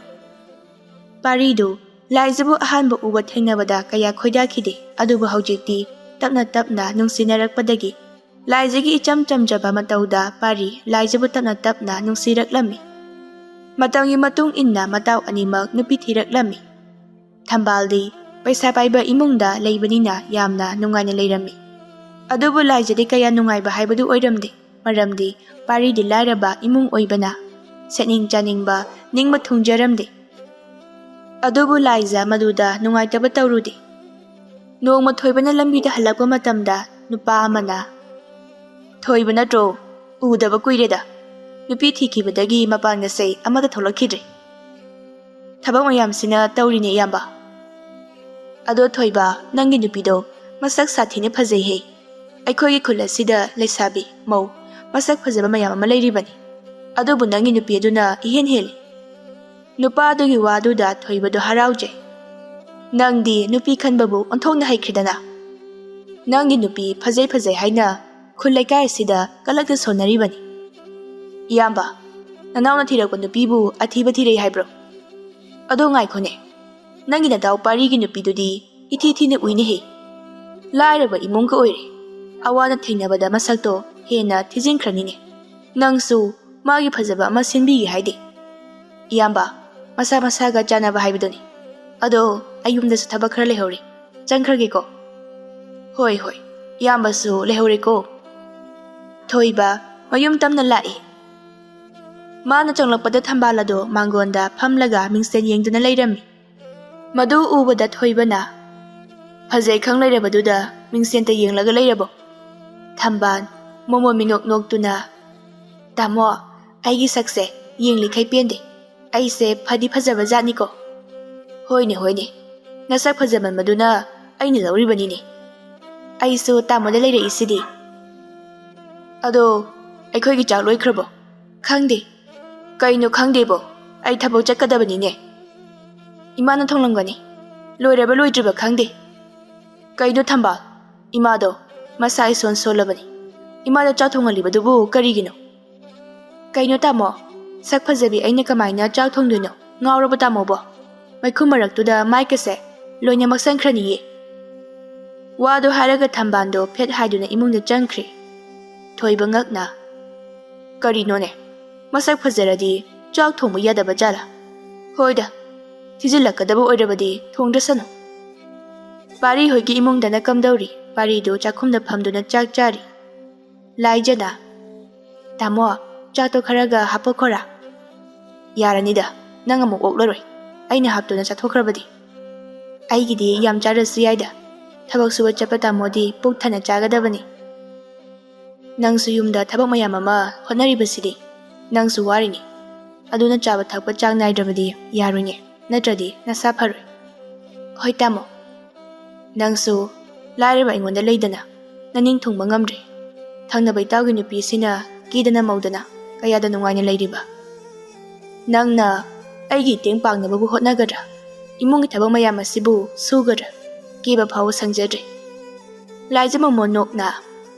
ꯄꯥꯔꯤꯗꯨ ꯂꯥꯏꯖꯕꯨ ꯑꯍꯥꯟꯕ ꯎꯕ ꯊꯦꯡꯅꯕꯗ ꯀꯌꯥ ꯈꯣꯏꯗꯥꯈꯤꯗꯦ, ꯑꯗꯨꯕꯨ ꯍꯧꯖꯤꯛꯇꯤ ꯇꯞꯅ ꯇꯞꯅ ꯅꯨꯡꯁꯤꯅꯔꯛꯄꯗꯒꯤ ꯂꯥꯏꯖꯒꯤ ꯏꯆꯝ ꯆꯝꯖꯕ ꯃꯇꯧꯗ ꯄꯥꯔꯤ ꯂꯥꯏꯖꯕꯨ ꯇꯞꯅ ꯇꯞꯅ ꯅꯨꯡꯁꯤꯔꯛꯂꯝꯃꯤ꯫ ꯃꯇꯝꯒꯤ ꯃꯇꯨꯡ ꯏꯟꯅ ꯃꯇꯥꯎ ꯑꯅꯤꯃꯛ ꯅꯨꯄꯤ ꯊꯤꯔꯛꯂꯝꯃꯤ꯫ ꯊꯝꯕꯥꯜꯗꯤ ꯄꯩꯁꯥ ꯄꯥꯏꯕ ꯏꯃꯨꯡꯗ ꯂꯩꯕꯅꯤꯅ ꯌꯥꯝꯅ ꯅꯨꯡꯉꯥꯏꯅ ꯂꯩꯔꯝꯃꯤ꯫ ꯑꯗꯨꯕꯨ ꯂꯥꯏꯖꯗꯤ ꯀꯌꯥ ꯅꯨꯡꯉꯥꯏꯕ ꯍꯥꯏꯕꯗꯨ ꯑꯣꯏꯔꯝꯗꯦ, ꯃꯔꯝꯗꯤ ꯄꯥꯔꯤꯗꯤ ꯂꯥꯏꯔꯕ ꯏꯃꯨꯡ ꯑꯣꯏꯕꯅ ꯁꯦꯠꯅꯤꯡ ꯆꯥꯅꯤꯡꯕ ꯅꯤꯡꯕ ꯊꯨꯡꯖꯔꯝꯗꯦ꯫ ꯑꯗꯨꯕꯨ ꯂꯥꯏꯖ ꯃꯗꯨꯗ ꯅꯨꯡꯉꯥꯏꯇꯕ ꯇꯧꯔꯨꯗꯦ꯫ ꯅꯣꯡꯃ ꯊꯣꯏꯕꯅ ꯂꯝꯕꯤꯗ ꯍꯜꯂꯛꯄ ꯃꯇꯝꯗ ꯅꯨꯄꯥ ꯑꯃꯅ, "ꯊꯣꯏꯕ ꯅꯠꯇ꯭ꯔꯣ? ꯎꯗꯕ ꯀꯨꯏꯔꯦꯗ꯫ ꯅꯨꯄꯤ ꯊꯤꯈꯤꯕꯗꯒꯤ ꯃꯄꯥꯟꯒꯁꯦ ꯑꯃꯠꯇ ꯊꯣꯛꯂꯛꯈꯤꯗ꯭ꯔꯦ꯫ ꯊꯕꯛ ꯃꯌꯥꯝꯁꯤꯅ ꯇꯧꯔꯤꯅꯦ, ꯏꯌꯥꯝꯕ꯫ ꯑꯗꯣ ꯊꯣꯏꯕ, ꯅꯪꯒꯤ ꯅꯨꯄꯤꯗꯣ ꯃꯁꯛ ꯁꯥꯊꯤꯅ ꯐꯖꯩꯍꯦ꯫ ꯑꯩꯈꯣꯏꯒꯤ ꯈꯨꯜ ꯑꯁꯤꯗ ꯂꯩꯁꯥꯕꯤ, ꯃꯧ, ꯃꯁꯛ ꯐꯖꯕ ꯃꯌꯥꯝ ꯑꯃ ꯂꯩꯔꯤꯕꯅꯤ꯫ ꯑꯗꯨꯕꯨ ꯅꯪꯒꯤ ꯅꯨꯄꯤ ꯑꯗꯨꯅ ꯏꯍꯦꯟ ꯍꯦꯜꯂꯤ꯫" ꯅꯨꯄꯥ ꯑꯗꯨꯒꯤ ꯋꯥꯗꯨꯗ ꯊꯣꯏꯕꯗꯣ ꯍꯔꯥꯎꯖꯩ꯫ "ꯅꯪꯗꯤ ꯅꯨꯄꯤ ꯈꯟꯕꯕꯨ ꯑꯣꯟꯊꯣꯛꯅ ꯍꯩꯈ꯭ꯔꯦꯗꯅ꯫ ꯅꯪꯒꯤ ꯅꯨꯄꯤ ꯐꯖꯩ ꯐꯖꯩ ꯍꯥꯏꯅ ꯈꯨꯜ ꯂꯩꯀꯥꯏ ꯑꯁꯤꯗ ꯀꯂꯛꯇ ꯁꯣꯟꯅꯔꯤꯕꯅꯤ꯫" "ꯏꯌꯥꯝꯕ, ꯅꯅꯥꯎꯅ ꯊꯤꯔꯛꯄ ꯅꯨꯄꯤꯕꯨ ꯑꯊꯤꯕ ꯊꯤꯔꯛꯏ ꯍꯥꯏꯕ꯭ꯔꯣ? ꯑꯗꯣ ꯉꯥꯏꯈꯣꯅꯦ, ꯅꯪꯒꯤ ꯅꯗꯥꯎ ꯄꯥꯔꯤꯒꯤ ꯅꯨꯄꯤꯗꯨꯗꯤ ꯏꯊꯤ ꯊꯤꯅ ꯎꯏꯅꯦꯍꯦ꯫ ꯂꯥꯏꯔꯕ ꯏꯃꯨꯡꯒ ꯑꯣꯏꯔꯦ꯫ ꯑꯋꯥꯅ ꯊꯦꯡꯅꯕꯗ ꯃꯁꯛꯇꯣ ꯍꯦꯟꯅ ꯊꯤꯖꯤꯟꯈ꯭ꯔꯅꯤꯅꯦ꯫ ꯅꯪꯁꯨ ꯃꯥꯒꯤ ꯐꯖꯕ ꯑꯃ ꯁꯤꯟꯕꯤꯒꯦ ꯍꯥꯏꯗꯦ꯫" "ꯏꯌꯥꯝꯕ, ꯃꯁꯥ ꯃꯁꯥꯒ ꯆꯥꯟꯅꯕ ꯍꯥꯏꯕꯗꯨꯅꯤ꯫ ꯑꯗꯣ ꯑꯩ ꯌꯨꯝꯗꯁꯨ ꯊꯕꯛ ꯈꯔ ꯂꯩꯍꯧꯔꯤ, ꯆꯪꯈ꯭ꯔꯒꯦꯀꯣ꯫" "ꯍꯣꯏ, ꯍꯣꯏ, ꯏꯌꯥꯝꯕꯁꯨ ꯂꯩꯍꯧꯔꯦꯀꯣ꯫" ꯊꯣꯏꯕ ꯃꯌꯨꯝ ꯇꯝꯅ ꯂꯥꯛꯏ꯫ ꯃꯥꯅ ꯆꯪꯂꯛꯄꯗ ꯊꯝꯕꯥꯜ ꯑꯗꯣ ꯃꯥꯡꯒꯣꯟꯗ ꯐꯝꯂꯒ ꯃꯤꯡꯁꯦꯟ ꯌꯦꯡꯗꯨꯅ ꯂꯩꯔꯝꯃꯤ꯫ ꯃꯗꯨ ꯎꯕꯗ ꯊꯣꯏꯕꯅ, "ꯐꯖꯩ ꯈꯪ ꯂꯩꯔꯕꯗꯨꯗ ꯃꯤꯡꯁꯦꯟꯇ ꯌꯦꯡꯂꯒ ꯂꯩꯔꯕꯣ?" ꯊꯝꯕꯥꯜ ꯃꯣꯃꯣꯟ ꯃꯤꯅꯣꯛ ꯅꯣꯛꯇꯨꯅ, "ꯇꯥꯃꯣ, ꯑꯩꯒꯤ ꯁꯛꯁꯦ ꯌꯦꯡꯂꯤꯈꯩ ꯄꯦꯟꯗꯦ꯫ ꯑꯩꯁꯦ ꯐꯗꯤ ꯐꯖꯕ ꯖꯥꯠꯅꯤꯀꯣ꯫" "ꯍꯣꯏꯅꯦ, ꯍꯣꯏꯅꯦ, ꯅꯁꯛ ꯐꯖꯃꯟꯕꯗꯨꯅ ꯑꯩꯅ ꯂꯧꯔꯤꯕꯅꯤꯅꯦ꯫ ꯑꯩꯁꯨ ꯇꯥꯃꯣꯗ ꯂꯩꯔꯛꯏꯁꯤꯗꯤ꯫" "ꯑꯗꯣ ꯑꯩꯈꯣꯏꯒꯤ ꯆꯥꯛ ꯂꯣꯏꯈ꯭ꯔꯕꯣ?" "ꯈꯪꯗꯦ꯫" "ꯀꯩꯅꯣ ꯈꯪꯗꯦꯕꯣ? ꯑꯩ ꯊꯕꯛ ꯆꯠꯀꯗꯕꯅꯤꯅꯦ꯫ ꯏꯃꯥꯅ ꯊꯣꯡꯂꯝꯒꯅꯤ꯫ ꯂꯣꯏꯔꯕ ꯂꯣꯏꯗ꯭ꯔꯤꯕ ꯈꯪꯗꯦ꯫" "ꯀꯩꯅꯣ ꯊꯝꯕꯥꯜ? ꯏꯃꯥꯗꯣ ꯃꯁꯥ ꯏꯁꯣꯟ ꯁꯣꯜꯂꯕꯅꯤ꯫ ꯏꯃꯥꯗ ꯆꯥꯛ ꯊꯣꯡꯍꯜꯂꯤꯕꯗꯨꯕꯨ ꯀꯔꯤꯒꯤꯅꯣ?" "ꯀꯩꯅꯣ ꯇꯥꯃꯣ? ꯁꯛ ꯐꯖꯕꯤ ꯑꯩꯅ ꯀꯃꯥꯏꯅ ꯆꯥꯛ ꯊꯣꯡꯗꯣꯏꯅꯣ? ꯉꯥꯎꯔꯕ ꯇꯥꯃꯣꯕꯣ? ꯃꯩꯈꯨ ꯃꯔꯛꯇꯨꯗ ꯃꯥꯏꯀꯁꯦ ꯂꯣꯏꯅ ꯃꯛꯁꯟꯈ꯭ꯔꯅꯤꯌꯦ꯫" ꯋꯥꯗꯣ ꯍꯥꯏꯔꯒ ꯊꯝꯕꯥꯜꯗꯣ ꯐꯦꯠ ꯍꯥꯏꯗꯨꯅ ꯏꯃꯨꯡꯗ ꯆꯪꯈ꯭ꯔꯦ꯫ ꯊꯣꯏꯕ ꯉꯛꯅ, "ꯀꯔꯤꯅꯣꯅꯦ? ꯃꯁꯛ ꯐꯖꯔꯗꯤ ꯆꯥꯛ ꯊꯣꯡꯕ ꯌꯥꯗꯕ ꯖꯥꯠꯂꯥ? ꯍꯣꯏꯗ, ꯊꯤꯖꯤꯜꯂꯛꯀꯗꯕ ꯑꯣꯏꯔꯕꯗꯤ ꯊꯣꯡꯗ꯭ꯔꯁꯅꯨ꯫" ꯄꯥꯔꯤ ꯍꯣꯏꯒꯤ ꯏꯃꯨꯡꯗꯅ ꯀꯝꯗꯧꯔꯤ? ꯄꯥꯔꯤꯗꯨ ꯆꯥꯛꯈꯨꯝꯗ ꯐꯝꯗꯨꯅ ꯆꯥꯛ ꯆꯥꯔꯤ꯫ ꯂꯥꯏꯖꯅ, "ꯇꯥꯃꯣ, ꯆꯥꯛꯇꯣ ꯈꯔꯒ ꯍꯥꯞꯄꯛꯈꯣꯔꯥ?" "ꯌꯥꯔꯅꯤꯗ, ꯅꯪ ꯑꯃꯨꯛ ꯑꯣꯛꯂꯔꯣꯏ, ꯑꯩꯅ ꯍꯥꯞꯇꯨꯅ ꯆꯥꯊꯣꯛꯈ꯭ꯔꯕꯗꯤ꯫ ꯑꯩꯒꯤꯗꯤ ꯌꯥꯝ ꯆꯥꯔꯁꯨ ꯌꯥꯏꯗ, ꯊꯕꯛ ꯁꯨꯕ ꯆꯠꯄ ꯇꯥꯃꯣꯗꯤ ꯄꯨꯛ ꯊꯟꯅ ꯆꯥꯒꯗꯕꯅꯤ꯫ ꯅꯪꯁꯨ ꯌꯨꯝꯗ ꯊꯕꯛ ꯃꯌꯥꯝ ꯑꯃ ꯍꯣꯠꯅꯔꯤꯕꯁꯤꯗꯤ, ꯅꯪꯁꯨ ꯋꯥꯔꯤꯅꯤ꯫ ꯑꯗꯨꯅ ꯆꯥꯕ ꯊꯛꯄ ꯆꯥꯡ ꯅꯥꯏꯗ꯭ꯔꯕꯗꯤ ꯌꯥꯔꯣꯏꯅꯦ, ꯅꯠꯇ꯭ꯔꯗꯤ ꯅꯁꯥ ꯐꯔꯣꯏ꯫" "ꯍꯣꯏ ꯇꯥꯃꯣ, ꯅꯪꯁꯨ ꯂꯥꯏꯔꯕ ꯑꯩꯉꯣꯟꯗ ꯂꯩꯗꯅ ꯅꯅꯤꯡ ꯊꯨꯡꯕ ꯉꯝꯗ꯭ꯔꯦ꯫ ꯊꯪꯅꯕ ꯏꯇꯥꯎꯒꯤ ꯅꯨꯄꯤꯁꯤꯅ ꯀꯦꯗꯅ ꯃꯧꯗꯅ ꯀꯌꯥꯗ ꯅꯨꯡꯉꯥꯏꯅ ꯂꯩꯔꯤꯕ꯫ ꯅꯪꯅ ꯑꯩꯒꯤ ꯏꯇꯦꯡ ꯄꯥꯡꯅꯕꯕꯨ ꯍꯣꯠꯅꯒꯗ꯭ꯔꯥ? ꯏꯃꯨꯡꯒꯤ ꯊꯕꯛ ꯃꯌꯥꯝ ꯑꯁꯤꯕꯨ ꯁꯨꯒꯗ꯭ꯔꯥ? ꯀꯦꯕ ꯐꯥꯎꯕ ꯁꯪꯖꯗ꯭ꯔꯦ꯫" ꯂꯥꯏꯖ ꯃꯣꯃꯣꯟ ꯅꯣꯛꯅ,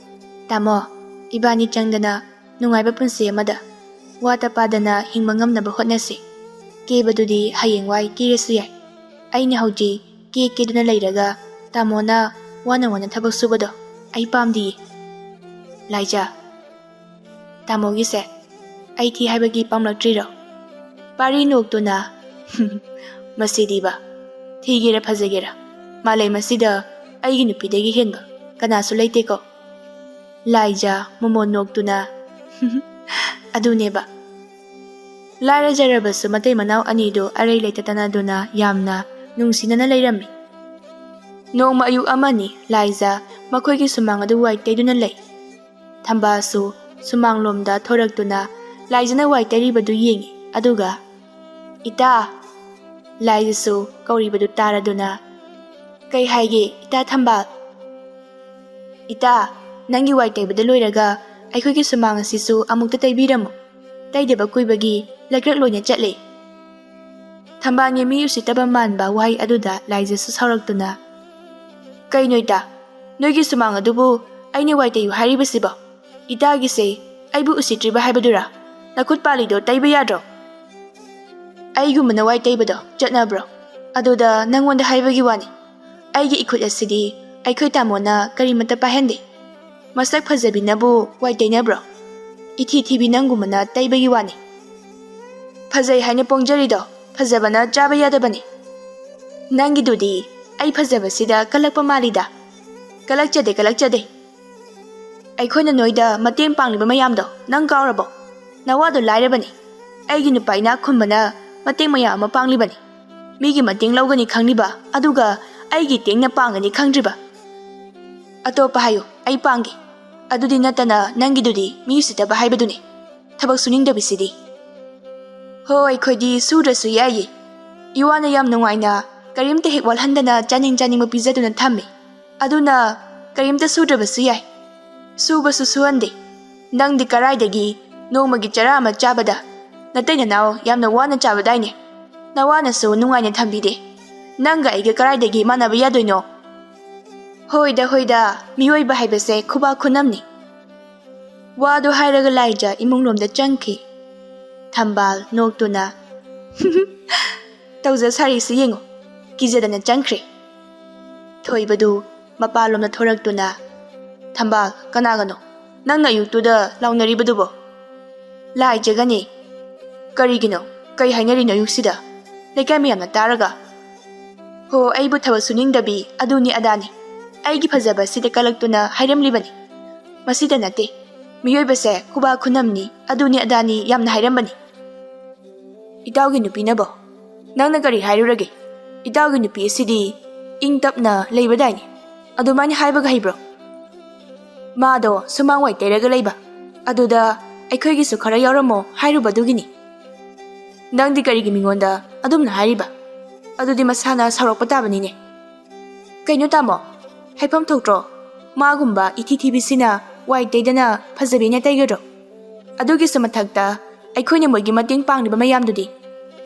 "ꯇꯥꯃꯣ, ꯏꯕꯥꯅꯤ ꯆꯪꯗꯅ ꯅꯨꯡꯉꯥꯏꯕ ꯄꯨꯟꯁꯤ ꯑꯃꯗ ꯋꯥꯇ ꯄꯥꯗꯅ ꯍꯤꯡꯕ ꯉꯝꯅꯕ ꯍꯣꯠꯅꯁꯤ꯫ ꯀꯦꯕꯗꯨꯗꯤ ꯍꯌꯦꯡꯋꯥꯏ ꯀꯦꯔꯁꯨ ꯌꯥꯏ꯫ ꯑꯩꯅ ꯍꯧꯖꯤꯛ ꯀꯦ ꯀꯦꯗꯨꯅ ꯂꯩꯔꯒ ꯇꯥꯃꯣꯅ ꯋꯥꯅ ꯋꯥꯅ ꯊꯕꯛ ꯁꯨꯕꯗꯣ ꯑꯩ ꯄꯥꯝꯗꯤꯌꯦ꯫" ꯂꯥꯏꯖ, "ꯇꯥꯃꯣꯒꯤꯁꯦ ꯑꯩ ꯊꯤ ꯍꯥꯏꯕꯒꯤ ꯄꯥꯝꯂꯛꯇ꯭ꯔꯤꯔꯣ?" ꯄꯥꯔꯤ ꯅꯣꯛꯇꯨꯅ, "ꯃꯁꯤꯗꯤꯕ, ꯊꯤꯒꯦꯔꯥ ꯐꯖꯒꯦꯔꯥ, ꯃꯥꯂꯦꯝ ꯑꯁꯤꯗ ꯑꯩꯒꯤ ꯅꯨꯄꯤꯗꯒꯤ ꯍꯦꯟꯕ ꯀꯅꯥꯁꯨ ꯂꯩꯇꯦꯀꯣ꯫" ꯂꯥꯏꯖ ꯃꯣꯃꯣꯟ ꯅꯣꯛꯇꯨꯅ, "ꯑꯗꯨꯅꯦꯕ꯫" ꯂꯥꯏꯔꯖꯔꯕꯁꯨ ꯃꯇꯩ ꯃꯅꯥꯎ ꯑꯅꯤꯗꯨ ꯑꯔꯩ ꯂꯩꯇ ꯇꯅꯗꯨꯅ ꯌꯥꯝꯅ ꯅꯨꯡꯁꯤꯅꯅ ꯂꯩꯔꯝꯃꯤ꯫ ꯅꯣꯡꯃ ꯑꯌꯨꯛ ꯑꯃꯅꯤ ꯂꯥꯏꯖ ꯃꯈꯣꯏꯒꯤ ꯁꯨꯃꯥꯡ ꯑꯗꯨ ꯋꯥꯏ ꯇꯩꯗꯨꯅ ꯂꯩ꯫ ꯊꯝꯕꯥꯜꯁꯨ ꯁꯨꯃꯥꯡꯂꯣꯝꯗ ꯊꯣꯔꯛꯇꯨꯅ ꯂꯥꯏꯖꯅ ꯋꯥꯏ ꯇꯩꯔꯤꯕꯗꯨ ꯌꯦꯡꯉꯤ, ꯑꯗꯨꯒ, "ꯏꯇꯥ!" ꯂꯥꯏꯖꯁꯨ ꯀꯧꯔꯤꯕꯗꯨ ꯇꯥꯔꯗꯨꯅ, "ꯀꯩ ꯍꯥꯏꯒꯦ, ꯏꯇꯥ ꯊꯝꯕꯥꯜ?" "ꯏꯇꯥ, ꯅꯪꯒꯤ ꯋꯥꯏ ꯇꯩꯕꯗ ꯂꯣꯏꯔꯒ ꯑꯩꯈꯣꯏꯒꯤ ꯁꯨꯃꯥꯡ ꯑꯁꯤꯁꯨ ꯑꯃꯨꯛꯇ ꯇꯩꯕꯤꯔꯝꯃꯨ꯫ ꯇꯩꯗꯕ ꯀꯨꯏꯕꯒꯤ ꯂꯩꯀ꯭ꯔꯛ ꯂꯣꯏꯅ ꯆꯠꯂꯦ꯫" ꯊꯝꯕꯥꯜꯒꯤ ꯃꯤ ꯎꯁꯤꯠꯇꯕ ꯃꯥꯟꯕ ꯋꯥꯍꯩ ꯑꯗꯨꯗ ꯂꯥꯏꯖꯁꯨ ꯁꯥꯎꯔꯛꯇꯨꯅ, "ꯀꯩꯅꯣ ꯏꯇꯥ, ꯅꯣꯏꯒꯤ ꯁꯨꯃꯥꯡ ꯑꯗꯨꯕꯨ ꯑꯩꯅ ꯋꯥꯏ ꯇꯩꯌꯨ ꯍꯥꯏꯔꯤꯕꯁꯤꯕꯣ? ꯏꯇꯥꯒꯤꯁꯦ ꯑꯩꯕꯨ ꯎꯁꯤꯠꯇ꯭ꯔꯤꯕ ꯍꯥꯏꯕꯗꯨꯔꯥ? ꯅꯈꯨꯠ ꯄꯥꯜꯂꯤꯗꯣ ꯇꯩꯕ ꯌꯥꯗ꯭ꯔꯣ?" "ꯑꯩꯒꯨꯝꯕꯅ ꯋꯥꯏ ꯇꯩꯕꯗꯣ ꯆꯠꯅꯕ꯭ꯔꯣ? ꯑꯗꯨꯗ ꯅꯪꯉꯣꯟꯗ ꯍꯥꯏꯕꯒꯤ ꯋꯥꯅꯤ꯫ ꯑꯩꯒꯤ ꯏꯈꯨꯠ ꯑꯁꯤꯗꯤ ꯑꯩꯈꯣꯏ ꯇꯥꯃꯣꯅ ꯀꯔꯤꯃꯠꯇ ꯄꯥꯏꯍꯟꯗꯦ꯫ ꯃꯁꯛ ꯐꯖꯕꯤꯅꯕꯨ ꯋꯥꯏ ꯇꯩꯅꯕ꯭ꯔꯣ? ꯏꯊꯤ ꯊꯤꯕꯤ ꯅꯪꯒꯨꯝꯕꯅ ꯇꯩꯕꯒꯤ ꯋꯥꯅꯤ꯫ ꯐꯖꯩ ꯍꯥꯏꯅ ꯄꯣꯡꯖꯔꯤꯗꯣ ꯐꯖꯕꯅ ꯆꯥꯕ ꯌꯥꯗꯕꯅꯤ꯫ ꯅꯪꯒꯤꯗꯨꯗꯤ ꯑꯩ ꯐꯖꯕꯁꯤꯗ ꯀꯜꯂꯛꯄ ꯃꯥꯜꯂꯤꯗ꯫ ꯀꯜꯂꯛꯆꯗꯦ, ꯀꯜꯂꯛꯆꯗꯦ꯫ ꯑꯩꯈꯣꯏꯅ ꯅꯣꯏꯗ ꯃꯇꯦꯡ ꯄꯥꯡꯂꯤꯕ ꯃꯌꯥꯝꯗꯣ ꯅꯪ ꯀꯥꯎꯔꯕꯣ? ꯅꯋꯥꯗꯣ ꯂꯥꯏꯔꯕꯅꯤ꯫ ꯑꯩꯒꯤ ꯅꯨꯄꯥ ꯏꯅꯥꯛ ꯈꯨꯟꯕꯅ ꯃꯇꯦꯡ ꯃꯌꯥꯝ ꯑꯃ ꯄꯥꯡꯂꯤꯕꯅꯤ꯫ ꯃꯤꯒꯤ ꯃꯇꯦꯡ ꯂꯧꯒꯅꯤ ꯈꯪꯂꯤꯕ, ꯑꯗꯨꯒ ꯑꯩꯒꯤ ꯇꯦꯡꯅ ꯄꯥꯡꯒꯅꯤ ꯈꯪꯗ꯭ꯔꯤꯕ꯫ ꯑꯇꯣꯞꯄ ꯍꯥꯏꯌꯨ, ꯑꯩ ꯄꯥꯡꯒꯦ꯫ ꯑꯗꯨꯗꯤ ꯅꯠꯇꯅ ꯅꯪꯒꯤꯗꯨꯗꯤ ꯃꯤ ꯎꯁꯤꯠꯇꯕ ꯍꯥꯏꯕꯗꯨꯅꯤ꯫ ꯊꯕꯛ ꯁꯨꯅꯤꯡꯗꯕꯤꯁꯤꯗꯤ꯫ ꯍꯣ, ꯑꯩꯈꯣꯏꯗꯤ ꯁꯨꯗ꯭ꯔꯁꯨ ꯌꯥꯏꯌꯦ꯫ ꯏꯋꯥꯅ ꯌꯥꯝ ꯅꯨꯡꯉꯥꯏꯅ ꯀꯔꯤꯝꯇ ꯍꯦꯛ ꯋꯥꯠꯍꯟꯗꯅ ꯆꯥꯅꯤꯡ ꯆꯥꯅꯤꯡꯕ ꯄꯤꯖꯗꯨꯅ ꯊꯝꯃꯤ꯫ ꯑꯗꯨꯅ ꯀꯔꯤꯝꯇ ꯁꯨꯗ꯭ꯔꯕꯁꯨ ꯌꯥꯏ꯫ ꯁꯨꯕꯁꯨ ꯁꯨꯍꯟꯗꯦ꯫ ꯅꯪꯗꯤ ꯀꯔꯥꯏꯗꯒꯤ ꯅꯣꯡꯃꯒꯤ ꯆꯔꯥ ꯑꯃ ꯆꯥꯕꯗ ꯅꯇꯩ ꯅꯅꯥꯎ ꯌꯥꯝꯅ ꯋꯥꯅ ꯆꯥꯕꯗꯥꯏꯅꯦ? ꯅꯋꯥꯅꯁꯨ ꯅꯨꯡꯉꯥꯏꯅ ꯊꯝꯕꯤꯗꯦ꯫ ꯅꯪꯒ ꯑꯩꯒ ꯀꯔꯥꯏꯗꯒꯤ ꯃꯥꯟꯅꯕ ꯌꯥꯗꯣꯏꯅꯣ? ꯍꯣꯏꯗ, ꯍꯣꯏꯗ, ꯃꯤꯑꯣꯏꯕ ꯍꯥꯏꯕꯁꯦ ꯈꯨꯕꯥꯛ ꯈꯨꯅꯝꯅꯤ꯫ ꯋꯥꯗꯨ ꯍꯥꯏꯔꯒ ꯂꯥꯏꯖ ꯏꯃꯨꯡꯂꯣꯝꯗ ꯆꯪꯈꯤ꯫ ꯊꯝꯕꯥꯜ ꯅꯣꯛꯇꯨꯅ "ꯇꯧꯖ ꯁꯥꯔꯤꯁꯤ ꯌꯦꯡꯉꯨ", ꯀꯤꯖꯗꯅ ꯆꯪꯈ꯭ꯔꯦ꯫ ꯊꯣꯏꯕꯗꯨ ꯃꯄꯥꯟꯂꯣꯝꯗ ꯊꯣꯔꯛꯇꯨꯅ, "ꯊꯝꯕꯥꯜ, ꯀꯅꯥꯒꯅꯣ ꯅꯪꯅ ꯑꯌꯨꯛꯇꯨꯗ ꯂꯥꯎꯅꯔꯤꯕꯗꯨꯕꯣ?" "ꯂꯥꯏꯖꯒꯅꯤ꯫" "ꯀꯔꯤꯒꯤꯅꯣ? ꯀꯩ ꯍꯥꯏꯅꯔꯤꯅꯣ ꯑꯌꯨꯛꯁꯤꯗ ꯂꯩꯀꯥꯏ ꯃꯌꯥꯝꯅ ꯇꯥꯔꯒ?" "ꯍꯣ, ꯑꯩꯕꯨ ꯊꯕꯛ ꯁꯨꯅꯤꯡꯗꯕꯤ, ꯑꯗꯨꯅꯤ ꯑꯗꯥꯅꯤ꯫ ꯑꯩꯒꯤ ꯐꯖꯕꯁꯤꯗ ꯀꯜꯂꯛꯇꯨꯅ ꯍꯥꯏꯔꯝꯂꯤꯕꯅꯤ꯫ ꯃꯁꯤꯗ ꯅꯠꯇꯦ, ꯃꯤꯑꯣꯏꯕꯁꯦ ꯈꯨꯕꯥꯛ ꯈꯨꯅꯝꯅꯤ, ꯑꯗꯨꯅꯤ ꯑꯗꯥꯅꯤ ꯌꯥꯝꯅ ꯍꯥꯏꯔꯝꯕꯅꯤ꯫" "ꯏꯇꯥꯎꯒꯤ ꯅꯨꯄꯤꯅꯕꯣ ꯅꯪꯅ ꯀꯔꯤ ꯍꯥꯏꯔꯨꯔꯒꯦ? ꯏꯇꯥꯎꯒꯤ ꯅꯨꯄꯤ ꯑꯁꯤꯗꯤ ꯏꯪ ꯇꯞꯅ ꯂꯩꯕꯗꯥꯏꯅꯦ, ꯑꯗꯨꯃꯥꯏꯅ ꯍꯥꯏꯕꯒ ꯍꯩꯕ꯭ꯔꯣ?" "ꯃꯥꯗꯣ ꯁꯨꯃꯥꯡ ꯋꯥꯏ ꯇꯩꯔꯒ ꯂꯩꯕ, ꯑꯗꯨꯗ ꯑꯩꯈꯣꯏꯒꯤꯁꯨ ꯈꯔ ꯌꯥꯎꯔꯝꯃꯣ ꯍꯥꯏꯔꯨꯕꯗꯨꯒꯤꯅꯤ꯫" "ꯅꯪꯗꯤ ꯀꯔꯤꯒꯤ ꯃꯤꯉꯣꯟꯗ ꯑꯗꯨꯝꯅ ꯍꯥꯏꯔꯤꯕ? ꯑꯗꯨꯗꯤ ꯃꯁꯥꯅ ꯁꯥꯎꯔꯛꯄ ꯇꯥꯕꯅꯤꯅꯦ꯫" "ꯀꯩꯅꯣ ꯇꯥꯃꯣ, ꯍꯥꯏꯐꯝ ꯊꯣꯛꯇ꯭ꯔꯣ? ꯃꯥꯒꯨꯝꯕ ꯏꯊꯤ ꯊꯤꯕꯤꯁꯤꯅ ꯋꯥꯏ ꯇꯩꯗꯅ ꯐꯖꯕꯤꯅ ꯇꯩꯒꯗ꯭ꯔꯣ? ꯑꯗꯨꯒꯤꯁꯨ ꯃꯊꯛꯇ ꯑꯩꯈꯣꯏꯅ ꯃꯣꯏꯒꯤ ꯃꯇꯦꯡ ꯄꯥꯡꯂꯤꯕ ꯃꯌꯥꯝꯗꯨꯗꯤ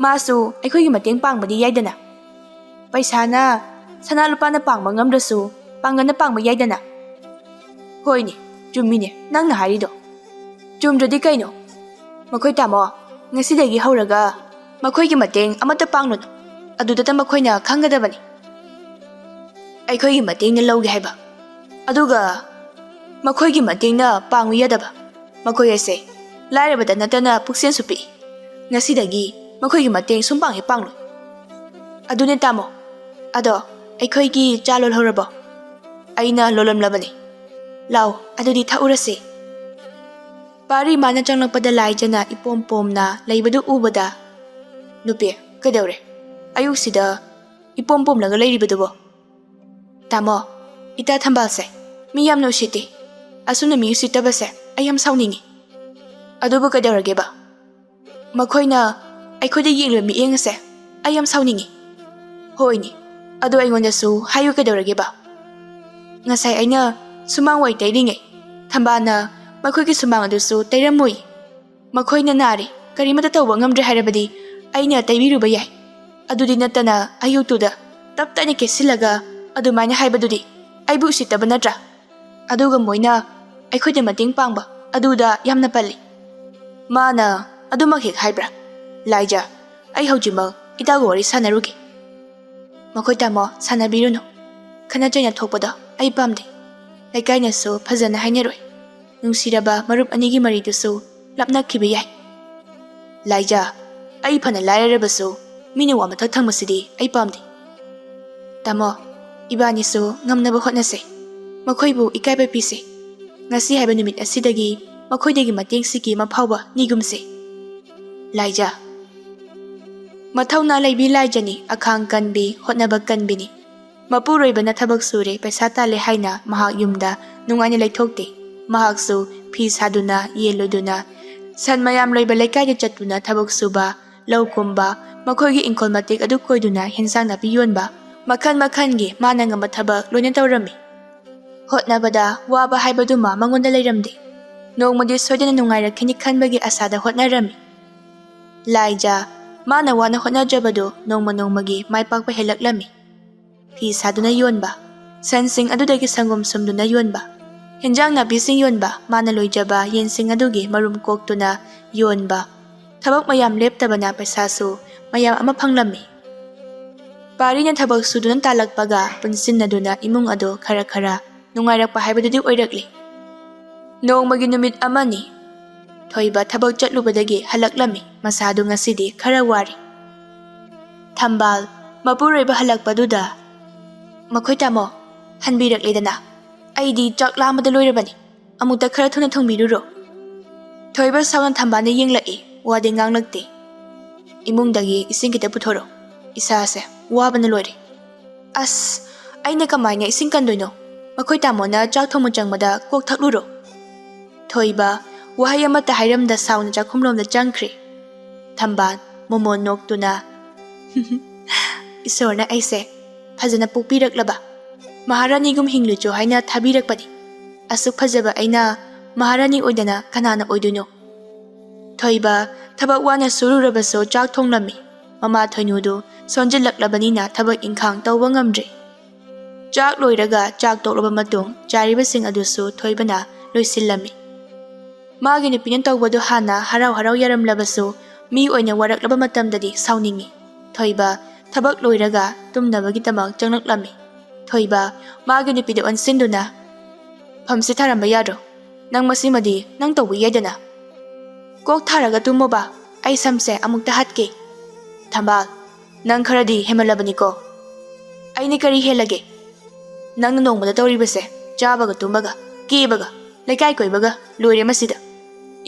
ꯃꯥꯁꯨ ꯑꯩꯈꯣꯏꯒꯤ ꯃꯇꯦꯡ ꯄꯥꯡꯕꯗꯤ ꯌꯥꯏꯗꯅ꯫ ꯄꯩꯁꯥꯅ, ꯁꯅꯥ ꯂꯨꯄꯥꯅ ꯄꯥꯡꯕ ꯉꯝꯗ꯭ꯔꯁꯨ ꯄꯥꯡꯒꯜꯅ ꯄꯥꯡꯕ ꯌꯥꯏꯗꯅ꯫" "ꯍꯣꯏꯅꯦ, ꯆꯨꯝꯃꯤꯅꯦ ꯅꯪꯅ ꯍꯥꯏꯔꯤꯗꯣ꯫ ꯆꯨꯝꯗ꯭ꯔꯗꯤ ꯀꯩꯅꯣ? ꯃꯈꯣꯏ ꯇꯥꯃꯣ, ꯉꯁꯤꯗꯒꯤ ꯍꯧꯔꯒ ꯃꯈꯣꯏꯒꯤ ꯃꯇꯦꯡ ꯑꯃꯠꯇ ꯄꯥꯡꯂꯨꯅꯨ꯫ ꯑꯗꯨꯗꯇ ꯃꯈꯣꯏꯅ ꯈꯪꯒꯗꯕꯅꯤ꯫" ꯑꯩꯈꯣꯏꯒꯤ ꯃꯇꯦꯡꯅ ꯂꯧꯒꯦ ꯍꯥꯏꯕ, ꯑꯗꯨꯒ ꯃꯈꯣꯏꯒꯤ ꯃꯇꯦꯡꯅ ꯄꯥꯡꯉꯨ ꯌꯥꯗꯕ꯫ ꯃꯈꯣꯏ ꯑꯁꯦ ꯂꯥꯏꯔꯕꯗ ꯅꯠꯇꯅ ꯄꯨꯛꯆꯦꯜꯁꯨ ꯄꯤꯛꯏ꯫ ꯉꯁꯤꯗꯒꯤ ꯃꯈꯣꯏꯒꯤ ꯃꯇꯦꯡ ꯁꯨꯝ ꯄꯥꯡꯉꯦ ꯄꯥꯡꯂꯣꯏ꯫ ꯑꯗꯨꯅꯦ ꯇꯥꯃꯣ, ꯑꯗꯣ ꯑꯩꯈꯣꯏꯒꯤ ꯆꯥ ꯂꯣꯜꯍꯧꯔꯕꯣ? ꯑꯩꯅ ꯂꯣꯜꯂꯝꯂꯕꯅꯤ꯫ ꯂꯥꯎ, ꯑꯗꯨꯗꯤ ꯊꯛꯎꯔꯁꯤ꯫ ꯄꯥꯔꯤ ꯃꯥꯅ ꯆꯪꯂꯛꯄꯗ ꯂꯥꯏꯖꯅ ꯏꯄꯣꯝ ꯄꯣꯝꯅ ꯂꯩꯕꯗꯨ ꯎꯕꯗ, "ꯅꯨꯄꯤ, ꯀꯩꯗꯧꯔꯦ? ꯑꯌꯨꯛꯁꯤꯗ ꯏꯄꯣꯝ ꯄꯣꯝꯂꯒ ꯂꯩꯔꯤꯕꯗꯨꯕꯣ?" "ꯇꯥꯃꯣ, ꯏꯇꯥ ꯊꯝꯕꯥꯜꯁꯦ ꯃꯤ ꯌꯥꯝꯅ ꯎꯁꯤꯠꯇꯦ꯫ ꯑꯁꯨꯝꯅ ꯃꯤ ꯎꯁꯤꯠꯇꯕꯁꯦ ꯑꯩ ꯌꯥꯝ ꯁꯥꯎꯅꯤꯡꯉꯤ꯫" "ꯑꯗꯨꯕꯨ ꯀꯩꯗꯧꯔꯒꯦꯕ? ꯃꯈꯣꯏꯅ ꯑꯩꯈꯣꯏꯗ ꯌꯦꯡꯂꯤꯕ ꯃꯤꯠꯌꯦꯡ ꯑꯁꯦ ꯑꯩ ꯌꯥꯝ ꯁꯥꯎꯅꯤꯡꯉꯤ꯫" "ꯍꯣꯏꯅꯦ, ꯑꯗꯣ ꯑꯩꯉꯣꯟꯗꯁꯨ ꯍꯥꯏꯌꯨ ꯀꯩꯗꯧꯔꯒꯦꯕ? ꯉꯁꯥꯏ ꯑꯩꯅ ꯁꯨꯃꯥꯡ ꯋꯥꯏ ꯇꯩꯔꯤꯉꯩ ꯊꯝꯕꯥꯜꯅ ꯃꯈꯣꯏꯒꯤ ꯁꯨꯃꯥꯡ ꯑꯗꯨꯁꯨ ꯇꯩꯔꯝꯃꯨꯏ꯫ ꯃꯈꯣꯏꯅ ꯅꯥꯔꯦ, ꯀꯔꯤꯃꯠꯇ ꯇꯧꯕ ꯉꯝꯗ꯭ꯔꯦ ꯍꯥꯏꯔꯕꯗꯤ ꯑꯩꯅ ꯇꯩꯕꯤꯔꯨꯕ ꯌꯥꯏ꯫ ꯑꯗꯨꯗꯤ ꯅꯠꯇꯅ ꯑꯌꯨꯛꯇꯨꯗ ꯇꯞ ꯇꯥꯏꯅ ꯀꯦꯁꯤꯜꯂꯒ ꯑꯗꯨꯃꯥꯏꯅ ꯍꯥꯏꯕꯗꯨꯗꯤ ꯑꯩꯕꯨ ꯎꯁꯤꯠꯇꯕ ꯅꯠꯇ꯭ꯔꯥ? ꯑꯗꯨꯒ ꯃꯣꯏꯅ ꯑꯩꯈꯣꯏꯗ ꯃꯇꯦꯡ ꯄꯥꯡꯕ ꯑꯗꯨꯗ ꯌꯥꯝꯅ ꯄꯜꯂꯤ꯫" "ꯃꯥꯅ ꯑꯗꯨꯃꯛ ꯍꯦꯛ ꯍꯥꯏꯕ꯭ꯔꯥ? ꯂꯥꯏꯖ, ꯑꯩ ꯍꯧꯖꯤꯛꯃꯛ ꯏꯇꯥꯒ ꯋꯥꯔꯤ ꯁꯥꯟꯅꯔꯨꯒꯦ꯫" "ꯃꯈꯣꯏ ꯇꯥꯃꯣ, ꯁꯥꯟꯅꯕꯤꯔꯨꯅꯨ꯫ ꯈꯠꯅ ꯆꯩꯅ ꯊꯣꯛꯄꯗꯣ ꯑꯩ ꯄꯥꯝꯗꯦ꯫ ꯂꯩꯀꯥꯏꯅꯁꯨ ꯐꯖꯅ ꯍꯥꯏꯅꯔꯣꯏ꯫ ꯅꯨꯡꯁꯤꯔꯕ ꯃꯔꯨꯞ ꯑꯅꯤꯒꯤ ꯃꯔꯤꯗꯨꯁꯨ ꯂꯥꯞꯅꯈꯤꯕ ꯌꯥꯏ꯫" "ꯂꯥꯏꯖ, ꯑꯩ ꯐꯅ ꯂꯥꯏꯔꯔꯕꯁꯨ ꯃꯤꯅ ꯋꯥ ꯃꯊꯛ ꯊꯪꯕꯁꯤꯗꯤ ꯑꯩ ꯄꯥꯝꯗꯦ꯫" "ꯇꯥꯃꯣ, ꯏꯕꯥꯅꯤꯁꯨ ꯉꯝꯅꯕ ꯍꯣꯠꯅꯁꯦ꯫ ꯃꯈꯣꯏꯕꯨ ꯏꯀꯥꯏꯕ ꯄꯤꯁꯦ꯫ ꯉꯁꯤ ꯍꯥꯏꯕ ꯅꯨꯃꯤꯠ ꯑꯁꯤꯗꯒꯤ ꯃꯈꯣꯏꯗꯒꯤ ꯃꯇꯦꯡ ꯁꯤꯀꯤ ꯑꯃ ꯐꯥꯎꯕ ꯅꯤꯒꯨꯝꯁꯦ꯫" "ꯂꯥꯏꯖ, ꯃꯊꯧꯅꯥ ꯂꯩꯕꯤ ꯂꯥꯏꯖꯅꯤ, ꯑꯈꯥꯡ ꯀꯟꯕꯤ, ꯍꯣꯠꯅꯕ ꯀꯟꯕꯤꯅꯤ꯫ ꯃꯄꯨꯔꯣꯏꯕꯅ ꯊꯕꯛ ꯁꯨꯔꯦ, ꯄꯩꯁꯥ ꯇꯥꯜꯂꯦ ꯍꯥꯏꯅ ꯃꯍꯥꯛ ꯌꯨꯝꯗ ꯅꯨꯡꯉꯥꯏꯅ ꯂꯩꯊꯣꯛꯇꯦ꯫ ꯃꯍꯥꯛꯁꯨ ꯐꯤ ꯁꯥꯗꯨꯅ, ꯌꯦꯟ ꯂꯣꯏꯗꯨꯅ, ꯁꯟ ꯃꯌꯥꯝ ꯂꯣꯏꯕ ꯂꯩꯀꯥꯏꯗ ꯆꯠꯇꯨꯅ ꯊꯕꯛ ꯁꯨꯕ, ꯂꯧ ꯀꯨꯝꯕ, ꯃꯈꯣꯏꯒꯤ ꯏꯪꯈꯣꯜ ꯃꯇꯦꯛ ꯑꯗꯨ ꯀꯣꯏꯗꯨꯅ ꯍꯦꯟꯁꯥꯡ ꯅꯥꯄꯤ ꯌꯣꯟꯕ, ꯃꯈꯜ ꯃꯈꯜꯒꯤ ꯃꯥꯅ ꯉꯝꯕ ꯊꯕꯛ ꯂꯣꯏꯅ ꯇꯧꯔꯝꯃꯤ꯫ ꯍꯣꯠꯅꯕꯗ ꯋꯥꯕ ꯍꯥꯏꯕꯗꯨꯃ ꯃꯉꯣꯟꯗ ꯂꯩꯔꯝꯗꯦ꯫ ꯅꯣꯡꯃꯗꯤ ꯁꯣꯏꯗꯅ ꯅꯨꯡꯉꯥꯏꯔꯛꯈꯤꯅꯤ ꯈꯟꯕꯒꯤ ꯑꯁꯥꯗ ꯍꯣꯠꯅꯔꯝꯃꯤ꯫ ꯂꯥꯏꯖ, ꯃꯥꯅ ꯋꯥꯅ ꯍꯣꯠꯅꯖꯕꯗꯨ ꯅꯣꯡꯃ ꯅꯣꯡꯃꯒꯤ ꯃꯥꯏ ꯄꯥꯛꯄ ꯍꯦꯜꯂꯛꯂꯝꯃꯤ꯫ ꯐꯤ ꯁꯥꯗꯨꯅ ꯌꯣꯟꯕ, ꯁꯟꯁꯤꯡ ꯑꯗꯨꯗꯒꯤ ꯁꯪꯒꯣꯝ ꯁꯨꯝꯗꯨꯅ ꯌꯣꯟꯕ, ꯍꯦꯟꯖꯥꯡ ꯅꯥꯄꯤꯁꯤꯡ ꯌꯣꯟꯕ, ꯃꯥꯅ ꯂꯣꯏꯖꯕ ꯌꯦꯟꯁꯤꯡ ꯑꯗꯨꯒꯤ ꯃꯔꯨꯝ ꯀꯣꯛꯇꯨꯅ ꯌꯣꯟꯕ, ꯊꯕꯛ ꯃꯌꯥꯝ ꯂꯦꯞꯇꯕꯅ ꯄꯩꯁꯥꯁꯨ ꯃꯌꯥꯝ ꯑꯃ ꯐꯪꯂꯝꯃꯤ꯫ ꯄꯥꯔꯤꯅ ꯊꯕꯛ ꯁꯨꯗꯨꯅ ꯇꯥꯜꯂꯛꯄꯒ ꯄꯨꯟꯁꯤꯟꯅꯗꯨꯅ ꯏꯃꯨꯡ ꯑꯗꯨ ꯈꯔ ꯈꯔ ꯅꯨꯡꯉꯥꯏꯔꯛꯄ ꯍꯥꯏꯕꯗꯨꯗꯤ ꯑꯣꯏꯔꯛꯂꯤ꯫ ꯅꯣꯡꯃꯒꯤ ꯅꯨꯃꯤꯠ ꯑꯃꯅꯤ꯫ ꯊꯣꯏꯕ ꯊꯕꯛ ꯆꯠꯂꯨꯕꯗꯒꯤ ꯍꯜꯂꯛꯂꯝꯃꯤ꯫ ꯃꯁꯥꯗꯨ ꯉꯁꯤꯗꯤ ꯈꯔ ꯋꯥꯔꯤ꯫ ꯊꯝꯕꯥꯜ ꯃꯄꯨꯔꯣꯏꯕ ꯍꯜꯂꯛꯄꯗꯨꯗ, "ꯃꯈꯣꯏ ꯇꯥꯃꯣ, ꯍꯟꯕꯤꯔꯛꯂꯦꯗꯅ꯫ ꯑꯩꯗꯤ ꯆꯥꯛ ꯂꯥꯝꯕꯗ ꯂꯣꯏꯔꯕꯅꯤ꯫ ꯑꯃꯨꯛꯇ ꯈꯔ ꯊꯨꯅ ꯊꯣꯡꯕꯤꯔꯨꯔꯣ꯫" ꯊꯣꯏꯕ ꯁꯥꯎꯅ ꯊꯝꯕꯥꯜꯗ ꯌꯦꯡꯂꯛꯏ, ꯋꯥꯗꯤ ꯉꯥꯡꯂꯛꯇꯦ꯫ "ꯏꯃꯨꯡꯗꯒꯤ ꯏꯁꯤꯡ ꯈꯤꯇ ꯄꯨꯊꯣꯔꯛꯑꯣ, ꯏꯁꯥꯁꯦ ꯋꯥꯕꯅ ꯂꯣꯏꯔꯦ꯫" "ꯑꯁ, ꯑꯩꯅ ꯀꯃꯥꯏꯅ ꯏꯁꯤꯡ ꯀꯟꯗꯣꯏꯅꯣ? ꯃꯈꯣꯏ ꯇꯥꯃꯣꯅ ꯆꯥꯛ ꯊꯣꯡꯕ ꯆꯪꯕꯗ ꯀꯣꯛ ꯊꯛꯂꯨꯔꯣ꯫" ꯊꯣꯏꯕ ꯋꯥꯍꯩ ꯑꯃꯠꯇ ꯍꯥꯏꯔꯝꯗ ꯁꯥꯎꯅ ꯆꯥꯛꯈꯨꯝꯂꯣꯝꯗ ꯆꯪꯈ꯭ꯔꯦ꯫ ꯊꯝꯕꯥꯜ ꯃꯣꯃꯣꯟ ꯅꯣꯛꯇꯨꯅ, "ꯏꯁꯣꯔꯅ ꯑꯩꯁꯦ ꯐꯖꯅ ꯄꯣꯛꯄꯤꯔꯛꯂꯕ, ꯃꯍꯥꯔꯥꯅꯤꯒꯨꯝ ꯍꯤꯡꯂꯨꯆꯣ ꯍꯥꯏꯅ ꯊꯥꯕꯤꯔꯛꯄꯅꯤ꯫ ꯑꯁꯨꯛ ꯐꯖꯕ ꯑꯩꯅ ꯃꯍꯥꯔꯥꯅꯤ ꯑꯣꯏꯗꯅ ꯀꯅꯥꯅ ꯑꯣꯏꯗꯣꯏꯅꯣ?" ꯊꯣꯏꯕ ꯊꯕꯛ ꯋꯥꯅ ꯁꯨꯔꯨꯔꯕꯁꯨ ꯆꯥꯛ ꯊꯣꯡꯂꯝꯃꯤ꯫ ꯃꯃꯥ ꯊꯣꯏꯅꯨꯗꯨ ꯁꯣꯟꯖꯤꯜꯂꯛꯂꯕꯅꯤꯅ ꯊꯕꯛ ꯏꯪꯈꯥꯡ ꯇꯧꯕ ꯉꯝꯗ꯭ꯔꯦ꯫ ꯆꯥꯛ ꯂꯣꯏꯔꯒ ꯆꯥꯛ ꯇꯣꯛꯂꯕ ꯃꯇꯨꯡ ꯆꯥꯔꯤꯕꯁꯤꯡ ꯑꯗꯨꯁꯨ ꯊꯣꯏꯕꯅ ꯂꯣꯏꯁꯤꯜꯂꯝꯃꯤ꯫ ꯃꯥꯒꯤ ꯅꯨꯄꯤꯅ ꯇꯧꯕꯗꯨ ꯍꯥꯟꯅ ꯍꯔꯥꯎ ꯍꯔꯥꯎ ꯌꯥꯔꯝꯂꯕꯁꯨ, ꯃꯤ ꯑꯣꯏꯅ ꯋꯥꯔꯛꯂꯕ ꯃꯇꯝꯗꯗꯤ ꯁꯥꯎꯅꯤꯡꯉꯤ꯫ ꯊꯣꯏꯕ ꯊꯕꯛ ꯂꯣꯏꯔꯒ ꯇꯨꯝꯅꯕꯒꯤꯗꯃꯛ ꯆꯪꯂꯛꯂꯝꯃꯤ꯫ ꯊꯣꯏꯕ ꯃꯥꯒꯤ ꯅꯨꯄꯤꯗ ꯑꯣꯟꯁꯤꯟꯗꯨꯅ, "ꯐꯝꯁꯦ ꯊꯥꯔꯝꯕ ꯌꯥꯗ꯭ꯔꯣ? ꯅꯪ ꯃꯁꯤꯃꯗꯤ ꯅꯪ ꯇꯧꯕ ꯌꯥꯏꯗꯅ꯫ ꯀꯣꯛ ꯊꯥꯔꯒ ꯇꯨꯝꯃꯣꯕ, ꯑꯩ ꯁꯝꯁꯦ ꯑꯃꯨꯛꯇ ꯍꯥꯠꯀꯦ꯫" "ꯊꯝꯕꯥꯜ, ꯅꯪ ꯈꯔꯗꯤ ꯍꯦꯃꯜꯂꯕꯅꯤꯀꯣ꯫" "ꯑꯩꯅ ꯀꯔꯤ ꯍꯦꯜꯂꯒꯦ? ꯅꯪꯅ ꯅꯣꯡꯃꯗ ꯇꯧꯔꯤꯕꯁꯦ, ꯆꯥꯕꯒ ꯇꯨꯝꯕꯒ, ꯀꯦꯕꯒ, ꯂꯩꯀꯥꯏ ꯀꯣꯏꯕꯒ, ꯂꯣꯏꯔꯦ ꯃꯁꯤꯗ꯫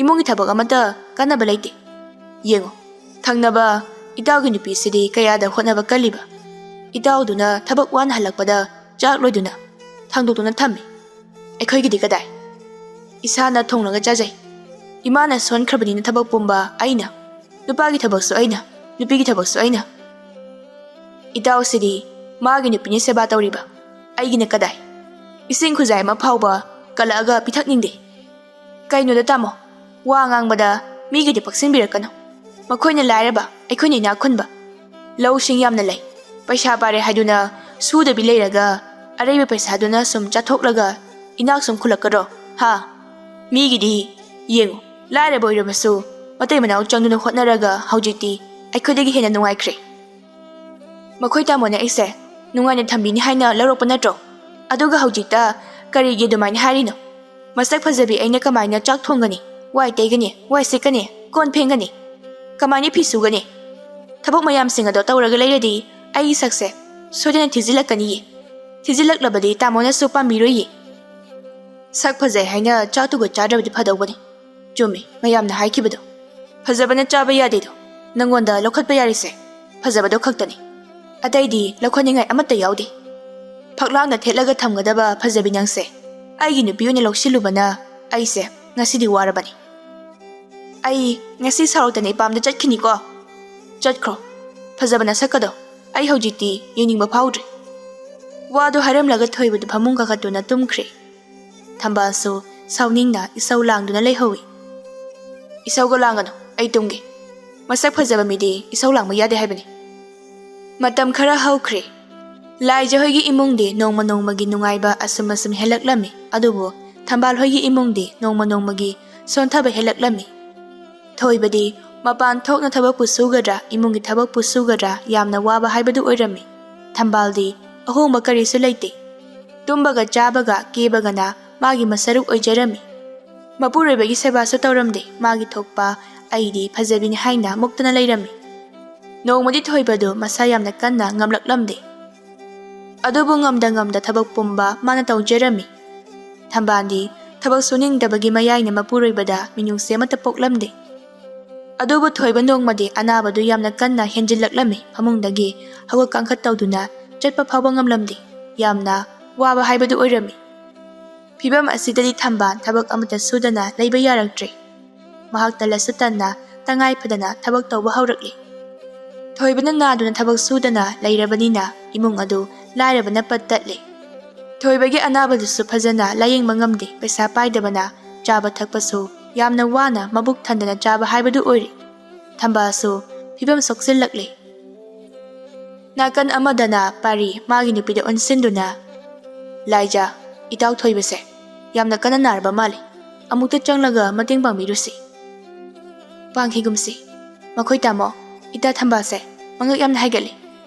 ꯏꯃꯨꯡꯒꯤ ꯊꯕꯛ ꯑꯃꯠꯇ ꯀꯥꯟꯅꯕ ꯂꯩꯇꯦ꯫ ꯌꯦꯡꯉꯨ, ꯊꯪꯅꯕ ꯏꯇꯥꯎꯒꯤ ꯅꯨꯄꯤꯁꯤꯗꯤ ꯀꯌꯥꯗ ꯍꯣꯠꯅꯕ ꯀꯜꯂꯤꯕ꯫ ꯏꯇꯥꯎꯗꯨꯅ ꯊꯕꯛ ꯋꯥꯅ ꯍꯜꯂꯛꯄꯗ ꯆꯥꯛ ꯂꯣꯏꯗꯨꯅ ꯊꯥꯡꯗꯣꯛꯇꯨꯅ ꯊꯝꯃꯤ꯫ ꯑꯩꯈꯣꯏꯒꯤꯗꯤ ꯀꯗꯥꯏ? ꯏꯁꯥꯅ ꯊꯣꯡꯂꯒ ꯆꯥꯖꯩ꯫ ꯏꯃꯥꯅ ꯁꯣꯟꯈ꯭ꯔꯕꯅꯤꯅ ꯊꯕꯛ ꯄꯨꯝꯕ ꯑꯩꯅ, ꯅꯨꯄꯥꯒꯤ ꯊꯕꯛꯁꯨ ꯑꯩꯅ, ꯅꯨꯄꯤꯒꯤ ꯊꯕꯛꯁꯨ ꯑꯩꯅ꯫ ꯏꯇꯥꯎꯁꯤꯗꯤ ꯃꯥꯒꯤ ꯅꯨꯄꯤꯅ ꯁꯦꯕꯥ ꯇꯧꯔꯤꯕ, ꯑꯩꯒꯤꯅ ꯀꯗꯥꯏ? ꯏꯁꯤꯡ ꯈꯨꯖꯥꯏ ꯑꯃ ꯐꯥꯎꯕ ꯀꯜꯂꯛꯑꯒ ꯄꯤꯊꯛꯅꯤꯡꯗꯦ꯫ ꯀꯩꯅꯣꯗ ꯇꯥꯃꯣ, ꯋꯥ ꯉꯥꯡꯕꯗ ꯃꯤꯒꯤꯗꯤ ꯄꯛꯁꯤꯟꯕꯤꯔꯛꯀꯅꯨ꯫ ꯃꯈꯣꯏꯅ ꯂꯥꯏꯔꯕ, ꯑꯩꯈꯣꯏꯅ ꯏꯅꯥꯛ ꯈꯨꯟꯕ꯫ ꯂꯧꯁꯤꯡ ꯌꯥꯝꯅ ꯂꯩ꯫ ꯄꯩꯁꯥ ꯄꯥꯏꯔꯦ ꯍꯥꯏꯗꯨꯅ ꯁꯨꯗꯕꯤ ꯂꯩꯔꯒ ꯑꯔꯩꯕ ꯄꯩꯁꯥꯗꯨꯅ ꯁꯨꯝ ꯆꯥꯊꯣꯛꯂꯒ ꯏꯅꯥꯛ ꯁꯨꯝ ꯈꯨꯜꯂꯛꯀꯗ꯭ꯔꯣ? ꯍꯥ? ꯃꯤꯒꯤꯗꯤ ꯌꯦꯡꯉꯨ, ꯂꯥꯏꯔꯕ ꯑꯣꯏꯔꯕꯁꯨ ꯃꯇꯩ ꯃꯅꯥꯎ ꯆꯪꯗꯨꯅ ꯍꯣꯠꯅꯔꯒ ꯍꯧꯖꯤꯛꯇꯤ ꯑꯩꯈꯣꯏꯗꯒꯤ ꯍꯦꯟꯅ ꯅꯨꯡꯉꯥꯏꯈ꯭ꯔꯦ꯫ ꯃꯈꯣꯏ ꯇꯥꯃꯣꯅ ꯑꯩꯁꯦ ꯅꯨꯡꯉꯥꯏꯅ ꯊꯝꯕꯤꯅꯤ ꯍꯥꯏꯅ ꯂꯧꯔꯛꯄ ꯅꯠꯇ꯭ꯔꯣ? ꯑꯗꯨꯒ ꯍꯧꯖꯤꯛꯇ ꯀꯔꯤꯒꯤ ꯑꯗꯨꯃꯥꯏꯅ ꯍꯥꯏꯔꯤꯅꯣ? ꯃꯁꯛ ꯐꯖꯕꯤ ꯑꯩꯅ ꯀꯃꯥꯏꯅ ꯆꯥꯛ ꯊꯣꯡꯒꯅꯤ, ꯋꯥꯏ ꯇꯩꯒꯅꯤ, ꯋꯥꯏ ꯁꯤꯠꯀꯅꯤ, ꯀꯣꯟ ꯐꯦꯡꯒꯅꯤ? ꯀꯃꯥꯏꯅ ꯐꯤ ꯁꯨꯒꯅꯤ? ꯊꯕꯛ ꯃꯌꯥꯝꯁꯤꯡ ꯑꯗꯣ ꯇꯧꯔꯒ ꯂꯩꯔꯗꯤ ꯑꯩꯒꯤ ꯁꯛꯁꯦ ꯁꯣꯏꯗꯅ ꯊꯤꯖꯤꯜꯂꯛꯀꯅꯤꯌꯦ꯫ ꯊꯤꯖꯤꯜꯂꯛꯂꯕꯗꯤ ꯇꯥꯃꯣꯅꯁꯨ ꯄꯥꯝꯕꯤꯔꯣꯏꯌꯦ꯫ ꯁꯛ ꯐꯖꯩ ꯍꯥꯏꯅ ꯆꯥꯛꯇꯨꯒ ꯆꯥꯗ꯭ꯔꯕꯗꯤ ꯐꯗꯧꯕꯅꯤ꯫ ꯆꯨꯝꯃꯤ, ꯃꯌꯥꯝꯅ ꯍꯥꯏꯈꯤꯕꯗꯣ꯫ ꯐꯖꯕꯅ ꯆꯥꯕ ꯌꯥꯗꯦꯗꯣ꯫ ꯅꯪꯉꯣꯟꯗ ꯂꯧꯈꯠꯄ ꯌꯥꯔꯤꯁꯦ ꯐꯖꯕꯗꯣ ꯈꯛꯇꯅꯤ꯫ ꯑꯇꯩꯗꯤ ꯂꯧꯈꯠꯅꯤꯡꯉꯥꯏ ꯑꯃꯠꯇ ꯌꯥꯎꯗꯦ꯫ ꯐꯛꯂꯥꯡꯗ ꯊꯦꯠꯂꯒ ꯊꯝꯒꯗꯕ ꯐꯖꯕꯤ ꯅꯪꯁꯦ ꯑꯩꯒꯤ ꯅꯨꯄꯤ ꯑꯣꯏꯅ ꯂꯧꯁꯤꯜꯂꯨꯕꯅ ꯑꯩꯁꯦ ꯉꯁꯤꯗꯤ ꯋꯥꯔꯕꯅꯤ꯫ ꯑꯩ ꯉꯁꯤ ꯁꯥꯎꯔꯛꯇꯅ ꯏꯄꯥꯝꯗ ꯆꯠꯈꯤꯅꯤꯀꯣ꯫ ꯆꯠꯈ꯭ꯔꯣ꯫ ꯐꯖꯕ ꯅꯁꯛꯀꯗꯣ ꯑꯩ ꯍꯧꯖꯤꯛꯇꯤ ꯌꯦꯡꯅꯤꯡꯕ ꯐꯥꯎꯗ꯭ꯔꯦ꯫ ꯋꯥꯗꯨ ꯍꯥꯏꯔꯝꯂꯒ ꯊꯣꯏꯕꯗꯨ ꯐꯃꯨꯡ ꯀꯥꯈꯠꯇꯨꯅ ꯇꯨꯝꯈ꯭ꯔꯦ꯫ ꯊꯝꯕꯥꯜꯁꯨ ꯁꯥꯎꯅꯤꯡꯅ ꯏꯁꯧ ꯂꯥꯡꯗꯨꯅ ꯂꯩꯍꯧꯏ꯫ "ꯏꯁꯧꯒ ꯂꯥꯡꯒꯅꯨ, ꯑꯩ ꯇꯨꯝꯒꯦ꯫ ꯃꯁꯛ ꯐꯖꯕ ꯃꯤꯗꯤ ꯏꯁꯧ ꯂꯥꯡꯕ ꯌꯥꯗꯦ ꯍꯥꯏꯕꯅꯤ꯫" ꯃꯇꯝ ꯈꯔ ꯍꯧꯈ꯭ꯔꯦ꯫ ꯂꯥꯏꯖ ꯍꯣꯏꯒꯤ ꯏꯃꯨꯡꯗꯤ ꯅꯣꯡꯃ ꯅꯣꯡꯃꯒꯤ ꯅꯨꯡꯉꯥꯏꯕ ꯑꯁꯨꯝ ꯑꯁꯨꯝ ꯍꯦꯜꯂꯛꯂꯝꯃꯤ, ꯑꯗꯨꯕꯨ ꯊꯝꯕꯥꯜ ꯍꯣꯏꯒꯤ ꯏꯃꯨꯡꯗꯤ ꯅꯣꯡꯃ ꯅꯣꯡꯃꯒꯤ ꯁꯣꯟꯊꯕ ꯍꯦꯜꯂꯛꯂꯝꯃꯤ꯫ ꯊꯣꯏꯕꯗꯤ ꯃꯄꯥꯟ ꯊꯣꯛꯅ ꯊꯕꯛꯄꯨ ꯁꯨꯒꯗ꯭ꯔꯥ, ꯏꯃꯨꯡꯒꯤ ꯊꯕꯛꯄꯨ ꯁꯨꯒꯗ꯭ꯔꯥ, ꯌꯥꯝꯅ ꯋꯥꯕ ꯍꯥꯏꯕꯗꯨ ꯑꯣꯏꯔꯝꯃꯤ꯫ ꯊꯝꯕꯥꯜꯗꯤ ꯑꯍꯣꯡꯕ ꯀꯔꯤꯁꯨ ꯂꯩꯇꯦ꯫ ꯇꯨꯝꯕꯒ ꯆꯥꯕꯒ ꯀꯦꯕꯒꯅ ꯃꯥꯒꯤ ꯃꯁꯔꯨꯛ ꯑꯣꯏꯖꯔꯝꯃꯤ꯫ ꯃꯄꯨꯔꯣꯏꯕꯒꯤ ꯁꯦꯕꯥꯁꯨ ꯇꯧꯔꯝꯗꯦ꯫ ꯃꯥꯒꯤ ꯊꯣꯛꯄ "ꯑꯩꯗꯤ ꯐꯖꯕꯤꯅꯤ" ꯍꯥꯏꯅ ꯃꯨꯛꯇꯅ ꯂꯩꯔꯝꯃꯤ꯫ ꯅꯣꯡꯃꯗꯤ ꯊꯣꯏꯕꯗꯨ ꯃꯁꯥ ꯌꯥꯝꯅ ꯀꯟꯅ ꯉꯝꯂꯛꯂꯝꯗꯦ꯫ ꯑꯗꯨꯕꯨ ꯉꯝꯗ ꯉꯝꯗ ꯊꯕꯛ ꯄꯨꯝꯕ ꯃꯥꯅ ꯇꯧꯖꯔꯝꯃꯤ꯫ ꯊꯝꯕꯥꯜꯗꯤ ꯊꯕꯛ ꯁꯨꯅꯤꯡꯗꯕꯒꯤ ꯃꯌꯥꯏꯅ ꯃꯄꯨꯔꯣꯏꯕꯗ ꯃꯤꯅꯨꯡꯁꯤ ꯑꯃꯠꯇ ꯄꯣꯛꯂꯝꯗꯦ꯫ ꯑꯗꯨꯕꯨ ꯊꯣꯏꯕ ꯅꯣꯡꯃꯗꯤ ꯑꯅꯥꯕꯗꯨ ꯌꯥꯝꯅ ꯀꯟꯅ ꯍꯦꯟꯖꯤꯜꯂꯛꯂꯝꯃꯤ꯫ ꯐꯃꯨꯡꯗꯒꯤ ꯍꯧꯒꯠ ꯀꯥꯡꯈꯠ ꯇꯧꯗꯨꯅ ꯆꯠꯄ ꯐꯥꯎꯕ ꯉꯝꯂꯝꯗꯦ꯫ ꯌꯥꯝꯅ ꯋꯥꯕ ꯍꯥꯏꯕꯗꯨ ꯑꯣꯏꯔꯝꯃꯤ꯫ ꯐꯤꯚꯝ ꯑꯁꯤꯗꯗꯤ ꯊꯝꯕꯥꯜ ꯊꯕꯛ ꯑꯃꯠꯇ ꯁꯨꯗꯅ ꯂꯩꯕ ꯌꯥꯔꯛꯇ꯭ꯔꯦ꯫ ꯃꯍꯥꯛ ꯇꯜꯂꯁꯨ ꯇꯟꯅ ꯇꯉꯥꯏ ꯐꯗꯅ ꯊꯕꯛ ꯇꯧꯕ ꯍꯧꯔꯛꯂꯤ꯫ ꯊꯣꯏꯕꯅ ꯅꯥꯗꯨꯅ ꯊꯕꯛ ꯁꯨꯗꯅ ꯂꯩꯔꯕꯅꯤꯅ ꯏꯃꯨꯡ ꯑꯗꯨ ꯂꯥꯏꯔꯕꯅ ꯄꯠ ꯇꯠꯂꯦ꯫ ꯊꯣꯏꯕꯒꯤ ꯑꯅꯥꯕꯗꯨꯁꯨ ꯐꯖꯅ ꯂꯥꯌꯦꯡꯕ ꯉꯝꯗꯦ꯫ ꯄꯩꯁꯥ ꯄꯥꯏꯗꯕꯅ ꯆꯥꯕ ꯊꯛꯄꯁꯨ ꯌꯥꯝꯅ ꯋꯥꯅ ꯃꯕꯨꯛ ꯊꯟꯗꯅ ꯆꯥꯕ ꯍꯥꯏꯕꯗꯨ ꯑꯣꯏꯔꯦ꯫ ꯊꯝꯕꯥꯜꯁꯨ ꯐꯤꯚꯝ ꯁꯣꯛꯆꯤꯜꯂꯛꯂꯦ꯫ ꯅꯥꯀꯟ ꯑꯃꯗꯅ ꯄꯥꯔꯤ ꯃꯥꯒꯤ ꯅꯨꯄꯤꯗ ꯑꯣꯟꯁꯤꯟꯗꯨꯅ, "ꯂꯥꯏꯖꯥ, ꯏꯇꯥꯎ ꯊꯣꯏꯕꯁꯦ ꯌꯥꯝꯅ ꯀꯟꯅ ꯅꯥꯔꯕ ꯃꯥꯜꯂꯤ꯫ ꯑꯃꯨꯛꯇ ꯆꯪꯂꯒ ꯃꯇꯦꯡ ꯄꯥꯡꯕꯤꯔꯨꯁꯤ꯫" ꯄꯥꯡꯈꯤꯒꯨꯝꯁꯤ꯫ ꯃꯈꯣꯏ ꯇꯥꯃꯣ, ꯏꯇꯥ ꯊꯝꯕꯥꯜꯁꯦ ꯃꯉꯛ ꯌꯥꯝꯅ ꯍꯥꯏꯒꯠꯂꯤ꯫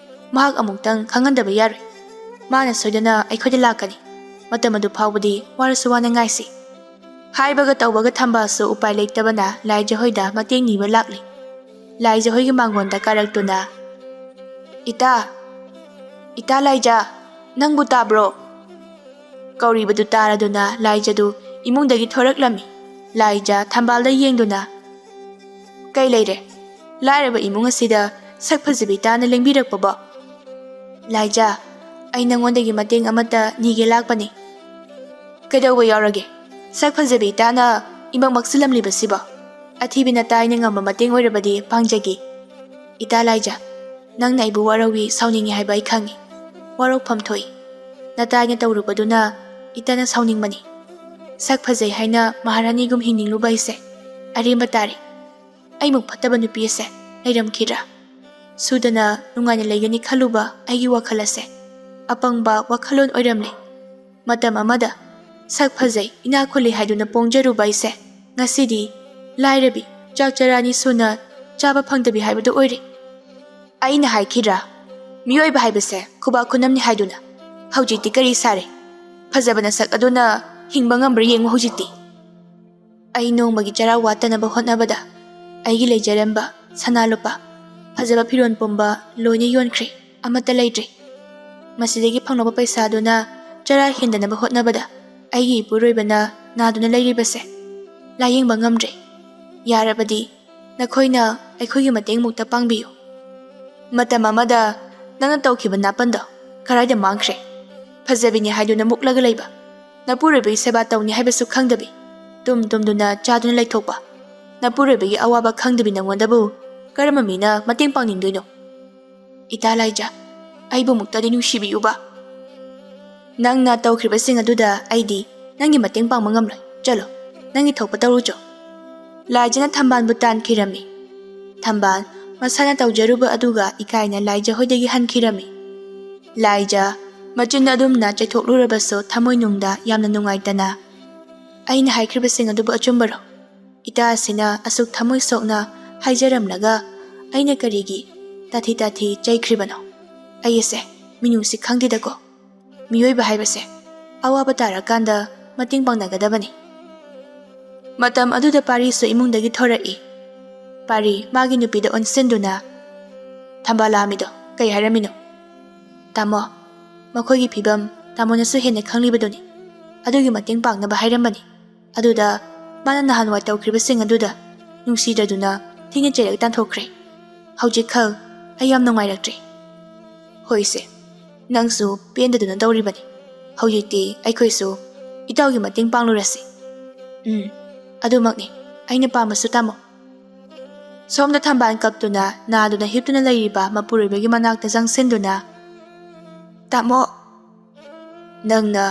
ꯃꯍꯥꯛ ꯑꯃꯨꯛꯇꯪ ꯈꯪꯍꯟꯗꯕ ꯌꯥꯔꯣꯏ꯫ ꯃꯥꯅ ꯁꯣꯏꯗꯅ ꯑꯩꯈꯣꯏꯗ ꯂꯥꯛꯀꯅꯤ꯫ ꯃꯇꯝ ꯑꯗꯨ ꯐꯥꯎꯕꯗꯤ ꯋꯥꯔꯁꯨ ꯋꯥꯅ ꯉꯥꯏꯁꯤ꯫ ꯍꯥꯏꯕꯒ ꯇꯧꯕꯒ ꯊꯝꯕꯥꯜꯁꯨ ꯎꯄꯥꯏ ꯂꯩꯇꯕꯅ ꯂꯥꯏꯖ ꯍꯣꯏꯗ ꯃꯇꯦꯡ ꯅꯤꯕ ꯂꯥꯛꯂꯤ꯫ ꯂꯥꯏꯖ ꯍꯣꯏꯒꯤ ꯃꯥꯡꯒꯣꯟꯗ ꯀꯥꯔꯛꯇꯨꯅ, "ꯏꯇꯥ, ꯏꯇꯥ ꯂꯥꯏꯖ, ꯅꯪꯕꯨ ꯇꯥꯕ꯭ꯔꯣ?" ꯀꯧꯔꯤꯕꯗꯨ ꯇꯥꯔꯗꯨꯅ ꯂꯥꯏꯖꯗꯨ ꯏꯃꯨꯡꯗꯒꯤ ꯊꯣꯔꯛꯂꯝꯃꯤ꯫ ꯂꯥꯏꯖ ꯊꯝꯕꯥꯜꯗ ꯌꯦꯡꯗꯨꯅ, "ꯀꯩ ꯂꯩꯔꯦ? ꯂꯥꯏꯔꯕ ꯏꯃꯨꯡ ꯑꯁꯤꯗ ꯁꯛ ꯐꯖꯕꯤ ꯏꯇꯥꯅ ꯂꯦꯡꯕꯤꯔꯛꯄꯕꯣ?" "ꯂꯥꯏꯖ, ꯑꯩ ꯅꯉꯣꯟꯗꯒꯤ ꯃꯇꯦꯡ ꯑꯃꯠꯇ ꯅꯤꯒꯦ ꯂꯥꯛꯄꯅꯤ꯫" "ꯀꯩꯗꯧꯕ ꯌꯥꯎꯔꯒꯦ? ꯁꯛ ꯐꯖꯕꯤ ꯏꯇꯥꯅ ꯏꯃꯛ ꯃꯛꯁꯤꯜꯂꯝꯂꯤꯕꯁꯤꯕꯣ? ꯑꯊꯤꯕꯤ ꯅꯇꯥꯏꯅ ꯉꯝꯕ ꯃꯇꯦꯡ ꯑꯣꯏꯔꯕꯗꯤ ꯄꯥꯡꯖꯒꯦ꯫" "ꯏꯇꯥ ꯂꯥꯏꯖ, ꯅꯪꯅ ꯑꯩꯕꯨ ꯋꯥꯔꯧꯏ, ꯁꯥꯎꯅꯤꯡꯉꯤ ꯍꯥꯏꯕ ꯑꯩ ꯈꯪꯏ꯫ ꯋꯥꯔꯧꯐꯝ ꯊꯣꯛꯏ꯫ ꯅꯇꯥꯏꯅ ꯇꯧꯔꯨꯕꯗꯨꯅ ꯏꯇꯥꯅ ꯁꯥꯎꯅꯤꯡꯕꯅꯤ꯫ ꯁꯛ ꯐꯖꯩ ꯍꯥꯏꯅ ꯃꯍꯥꯔꯥꯅꯤꯒꯨꯝ ꯍꯤꯡꯅꯤꯡꯂꯨꯕ ꯑꯩꯁꯦ ꯑꯔꯦꯝꯕ ꯇꯥꯔꯦ꯫ ꯑꯩꯃꯨꯛ ꯐꯠꯇꯕ ꯅꯨꯄꯤ ꯑꯁꯦ ꯂꯩꯔꯝꯈꯤꯗ꯭ꯔꯥ? ꯁꯨꯗꯅ ꯅꯨꯡꯉꯥꯏꯅ ꯂꯩꯒꯅꯤ ꯈꯜꯂꯨꯕ ꯑꯩꯒꯤ ꯋꯥꯈꯜ ꯑꯁꯦ ꯑꯄꯪꯕ ꯋꯥꯈꯜꯂꯣꯟ ꯑꯣꯏꯔꯝꯂꯦ꯫ ꯃꯇꯝ ꯑꯃꯗ ꯁꯛ ꯐꯖꯩ, ꯏꯅꯥꯛ ꯈꯨꯜꯂꯤ ꯍꯥꯏꯗꯨꯅ ꯄꯣꯡꯖꯔꯨꯕ ꯑꯩꯁꯦ ꯉꯁꯤꯗꯤ ꯂꯥꯏꯔꯕꯤ, ꯆꯥꯛ ꯆꯔꯥ ꯑꯅꯤ ꯁꯨꯅ ꯆꯥꯕ ꯐꯪꯗꯕꯤ ꯍꯥꯏꯕꯗꯨ ꯑꯣꯏꯔꯦ꯫ ꯑꯩꯅ ꯍꯥꯏꯈꯤꯗ꯭ꯔꯥ, ꯃꯤꯑꯣꯏꯕ ꯍꯥꯏꯕꯁꯦ ꯈꯨꯕꯥꯛ ꯈꯨꯅꯝꯅꯤ ꯍꯥꯏꯗꯨꯅ? ꯍꯧꯖꯤꯛꯇꯤ ꯀꯔꯤ ꯁꯥꯔꯦ? ꯐꯖꯕ ꯅꯁꯛ ꯑꯗꯨꯅ ꯍꯤꯡꯕ ꯉꯝꯕ꯭ꯔꯥ ꯌꯦꯡꯉꯨ ꯍꯧꯖꯤꯛꯇꯤ꯫" ꯑꯩ ꯅꯣꯡꯃꯒꯤ ꯆꯔꯥ ꯋꯥꯠꯇꯅꯕ ꯍꯣꯠꯅꯕꯗ ꯑꯩꯒꯤ ꯂꯩꯖꯔꯝꯕ ꯁꯅꯥ ꯂꯨꯄꯥ, ꯐꯖꯕ ꯐꯤꯔꯣꯜ ꯄꯨꯝꯕ ꯂꯣꯏꯅ ꯌꯣꯟꯈ꯭ꯔꯦ꯫ ꯑꯃꯠꯇ ꯂꯩꯇ꯭ꯔꯦ꯫ ꯃꯁꯤꯗꯒꯤ ꯐꯪꯂꯛꯄ ꯄꯩꯁꯥꯗꯨꯅ ꯆꯔꯥ ꯍꯦꯟꯗꯅꯕ ꯍꯣꯠꯅꯕꯗ ꯑꯩꯒꯤ ꯏꯄꯨꯔꯣꯏꯕꯅ ꯅꯥꯗꯨꯅ ꯂꯩꯔꯤꯕꯁꯦ ꯂꯥꯌꯦꯡꯕ ꯉꯝꯗ꯭ꯔꯦ꯫ ꯌꯥꯔꯕꯗꯤ ꯅꯈꯣꯏꯅ ꯑꯩꯈꯣꯏꯒꯤ ꯃꯇꯦꯡꯃꯨꯛꯇ ꯄꯥꯡꯕꯤꯌꯨ꯫ ꯃꯇꯝ ꯑꯃꯗ ꯅꯪꯅ ꯇꯧꯈꯤꯕ ꯅꯥꯄꯟꯗꯣ ꯀꯗꯥꯏꯗ ꯃꯥꯡꯈ꯭ꯔꯦ? ꯐꯖꯕꯤꯅꯤ ꯍꯥꯏꯗꯨꯅ ꯃꯨꯛꯂꯒ ꯂꯩꯕ ꯅꯄꯨꯔꯣꯏꯕꯒꯤ ꯁꯦꯕꯥ ꯇꯧꯅꯤ ꯍꯥꯏꯕꯁꯨ ꯈꯪꯗꯕꯤ, ꯇꯨꯝ ꯇꯨꯝꯗꯨꯅ ꯆꯥꯗꯨꯅ ꯂꯩꯊꯣꯛꯄ ꯅꯄꯨꯔꯣꯏꯕꯒꯤ ꯑꯋꯥꯕ ꯈꯪꯗꯕꯤ ꯅꯉꯣꯟꯗꯕꯨ ꯀꯔꯝꯕ ꯃꯤꯅ ꯃꯇꯦꯡ ꯄꯥꯡꯅꯤꯡꯗꯣꯏꯅꯣ? ꯏꯇꯥ ꯂꯥꯏꯖ, ꯑꯩꯕꯨ ꯑꯃꯨꯛꯇꯗꯤ ꯅꯨꯡꯁꯤꯕꯤꯌꯨꯕ꯫ ꯅꯪꯅ ꯇꯧꯈ꯭ꯔꯤꯕꯁꯤꯡ ꯑꯗꯨꯗ ꯑꯩꯗꯤ ꯅꯪꯒꯤ ꯃꯇꯦꯡ ꯄꯥꯡꯕ ꯉꯝꯂꯣꯏ꯫ ꯆꯠꯂꯣ, ꯅꯪꯒꯤ ꯊꯣꯛꯄ ꯇꯧꯔꯨꯆꯣ꯫ ꯂꯥꯏꯖꯅ ꯊꯝꯕꯥꯜꯕꯨ ꯇꯥꯟꯈꯤꯔꯝꯃꯤ꯫ ꯊꯝꯕꯥꯜ ꯃꯁꯥꯅ ꯇꯧꯖꯔꯨꯕ ꯑꯗꯨꯒ ꯏꯀꯥꯏꯅ ꯂꯥꯏꯖ ꯍꯣꯏꯗꯒꯤ ꯍꯟꯈꯤꯔꯝꯃꯤ꯫ ꯂꯥꯏꯖ ꯃꯆꯤꯟ ꯑꯗꯨꯝꯅ ꯆꯩꯊꯣꯛꯂꯨꯔꯕꯁꯨ ꯊꯃꯣꯏꯅꯨꯡꯗ ꯌꯥꯝꯅ ꯅꯨꯡꯉꯥꯏꯇꯅ, "ꯑꯩꯅ ꯍꯥꯏꯈ꯭ꯔꯤꯕꯁꯤꯡ ꯑꯗꯨꯕꯨ ꯑꯆꯨꯝꯕꯔꯣ? ꯏꯇꯥ ꯑꯁꯤꯅ ꯑꯁꯨꯛ ꯊꯃꯣꯏ ꯁꯣꯛꯅ ꯍꯥꯏꯖꯔꯝꯂꯒ ꯑꯩꯅ ꯀꯔꯤꯒꯤ ꯇꯥꯊꯤ ꯇꯥꯊꯤ ꯆꯩꯈ꯭ꯔꯤꯕꯅꯣ?" ꯑꯩꯁꯦ ꯃꯤꯅꯨꯡꯁꯤ ꯈꯪꯗꯦꯗꯀꯣ꯫ ꯃꯤꯑꯣꯏꯕ ꯍꯥꯏꯕꯁꯦ ꯑꯋꯥꯕ ꯇꯥꯔꯀꯥꯟꯗ ꯃꯇꯦꯡ ꯄꯥꯡꯅꯒꯗꯕꯅꯤ꯫ ꯃꯇꯝ ꯑꯗꯨꯗ ꯄꯥꯔꯤꯁꯨ ꯏꯃꯨꯡꯗꯒꯤ ꯊꯣꯔꯛꯏ꯫ ꯄꯥꯔꯤ ꯃꯥꯒꯤ ꯅꯨꯄꯤꯗ ꯑꯣꯟꯁꯤꯟꯗꯨꯅ, "ꯊꯝꯕꯥꯂꯥꯃꯤꯗꯣ ꯀꯩ ꯍꯥꯏꯔꯝꯃꯤꯅꯣ?" "ꯇꯥꯃꯣ, ꯃꯈꯣꯏꯒꯤ ꯐꯤꯕꯝ ꯇꯥꯃꯣꯅꯁꯨ ꯍꯦꯟꯅ ꯈꯪꯂꯤꯕꯗꯨꯅꯤ꯫ ꯑꯗꯨꯒꯤ ꯃꯇꯦꯡ ꯄꯥꯡꯅꯕ ꯍꯥꯏꯔꯝꯕꯅꯤ꯫ ꯑꯗꯨꯗ ꯃꯥꯅ ꯅꯍꯥꯟꯋꯥꯏ ꯇꯧꯈ꯭ꯔꯤꯕꯁꯤꯡ ꯑꯗꯨꯗ ꯅꯨꯡꯁꯤꯗ꯭ꯔꯗꯨꯅ ꯊꯤꯅ ꯆꯩꯔꯒ ꯇꯥꯟꯊꯣꯛꯈ꯭ꯔꯦ꯫ ꯍꯧꯖꯤꯛꯈꯛ ꯑꯩ ꯌꯥꯝ ꯅꯨꯡꯉꯥꯏꯔꯛꯇ꯭ꯔꯦ꯫ ꯍꯣꯏꯁꯦ, ꯅꯪꯁꯨ ꯄꯦꯟꯗꯗꯨꯅ ꯇꯧꯔꯤꯕꯅꯤ꯫ ꯍꯧꯖꯤꯛꯇꯤ ꯑꯩꯈꯣꯏꯁꯨ ꯏꯇꯥꯎꯒꯤ ꯃꯇꯦꯡ ꯄꯥꯡꯂꯨꯔꯁꯤ꯫" "ꯎꯝ, ꯑꯗꯨꯃꯛꯅꯤ ꯑꯩꯅ ꯄꯥꯝꯕꯁꯨ, ꯇꯥꯃꯣ꯫" ꯁꯣꯝꯗ ꯊꯝꯕꯥꯜ ꯀꯞꯇꯨꯅ ꯅꯥꯗꯨꯅ ꯍꯤꯞꯇꯨꯅ ꯂꯩꯔꯤꯕ ꯃꯄꯨꯔꯣꯏꯕꯒꯤ ꯃꯅꯥꯛꯇ ꯆꯪꯁꯤꯟꯗꯨꯅ, "ꯇꯥꯃꯣ, ꯅꯪꯅ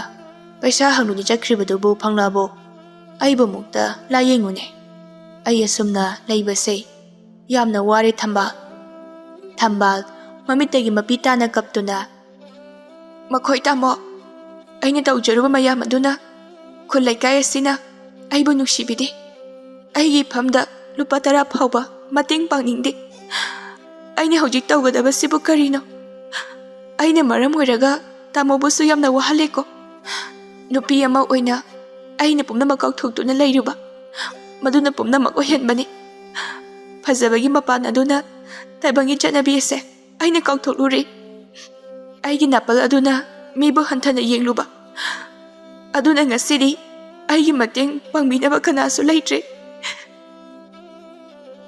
ꯄꯩꯁꯥ ꯍꯪꯂꯨꯅꯤ ꯆꯠꯈ꯭ꯔꯤꯕꯗꯨꯕꯨ ꯐꯪꯂꯕꯣ? ꯑꯩꯕꯨ ꯑꯃꯨꯛꯇ ꯂꯥꯌꯦꯡꯉꯨꯅꯦ꯫ ꯑꯩ ꯑꯁꯨꯝꯅ ꯂꯩꯕꯁꯦ ꯌꯥꯝꯅ ꯋꯥꯔꯦ, ꯊꯝꯕꯥꯜ꯫" ꯊꯝꯕꯥꯜ ꯃꯃꯤꯠꯇꯒꯤ ꯃꯄꯤ ꯇꯥꯅ ꯀꯞꯇꯨꯅ, "ꯃꯈꯣꯏ, ꯇꯥꯃꯣ, ꯑꯩꯅ ꯇꯧꯖꯔꯨꯕ ꯃꯌꯥꯝ ꯑꯗꯨꯅ ꯈꯨꯜ ꯂꯩꯀꯥꯏ ꯑꯁꯤꯅ ꯑꯩꯕꯨ ꯅꯨꯡꯁꯤꯕꯤꯗꯦ꯫ ꯑꯩꯒꯤ ꯏꯐꯝꯗ ꯂꯨꯄꯥ ꯇꯔꯥ ꯐꯥꯎꯕ ꯃꯇꯦꯡ ꯄꯥꯡꯅꯤꯡꯗꯦ꯫ ꯑꯩꯅ ꯍꯧꯖꯤꯛ ꯇꯧꯒꯗꯕꯁꯤꯕꯨ ꯀꯔꯤꯅꯣ? ꯑꯩꯅ ꯃꯔꯝ ꯑꯣꯏꯔꯒ ꯇꯥꯃꯣꯕꯨꯁꯨ ꯌꯥꯝꯅ ꯋꯥꯍꯜꯂꯦꯀꯣ꯫ ꯅꯨꯄꯤ ꯑꯃ ꯑꯣꯏꯅ ꯑꯩꯅ ꯄꯨꯝꯅꯃꯛ ꯀꯥꯎꯊꯣꯛꯇꯨꯅ ꯂꯩꯔꯨꯕ, ꯃꯗꯨꯅ ꯄꯨꯝꯅꯃꯛ ꯑꯣꯏꯍꯟꯕꯅꯤ꯫ ꯐꯖꯕꯒꯤ ꯃꯄꯥꯟ ꯑꯗꯨꯅ ꯇꯥꯏꯕꯪꯒꯤ ꯆꯠꯅꯕꯤ ꯑꯁꯦ ꯑꯩꯅ ꯀꯥꯎꯊꯣꯛꯂꯨꯔꯦ꯫ ꯑꯩꯒꯤ ꯅꯥꯄꯜ ꯑꯗꯨꯅ ꯃꯤꯕꯨ ꯍꯟꯊꯅ ꯌꯦꯡꯂꯨꯕ ꯑꯗꯨꯅ ꯉꯁꯤꯗꯤ ꯑꯩꯒꯤ ꯃꯇꯦꯡ ꯄꯥꯡꯕꯤꯅꯕ ꯀꯅꯥꯁꯨ ꯂꯩꯇ꯭ꯔꯦ꯫"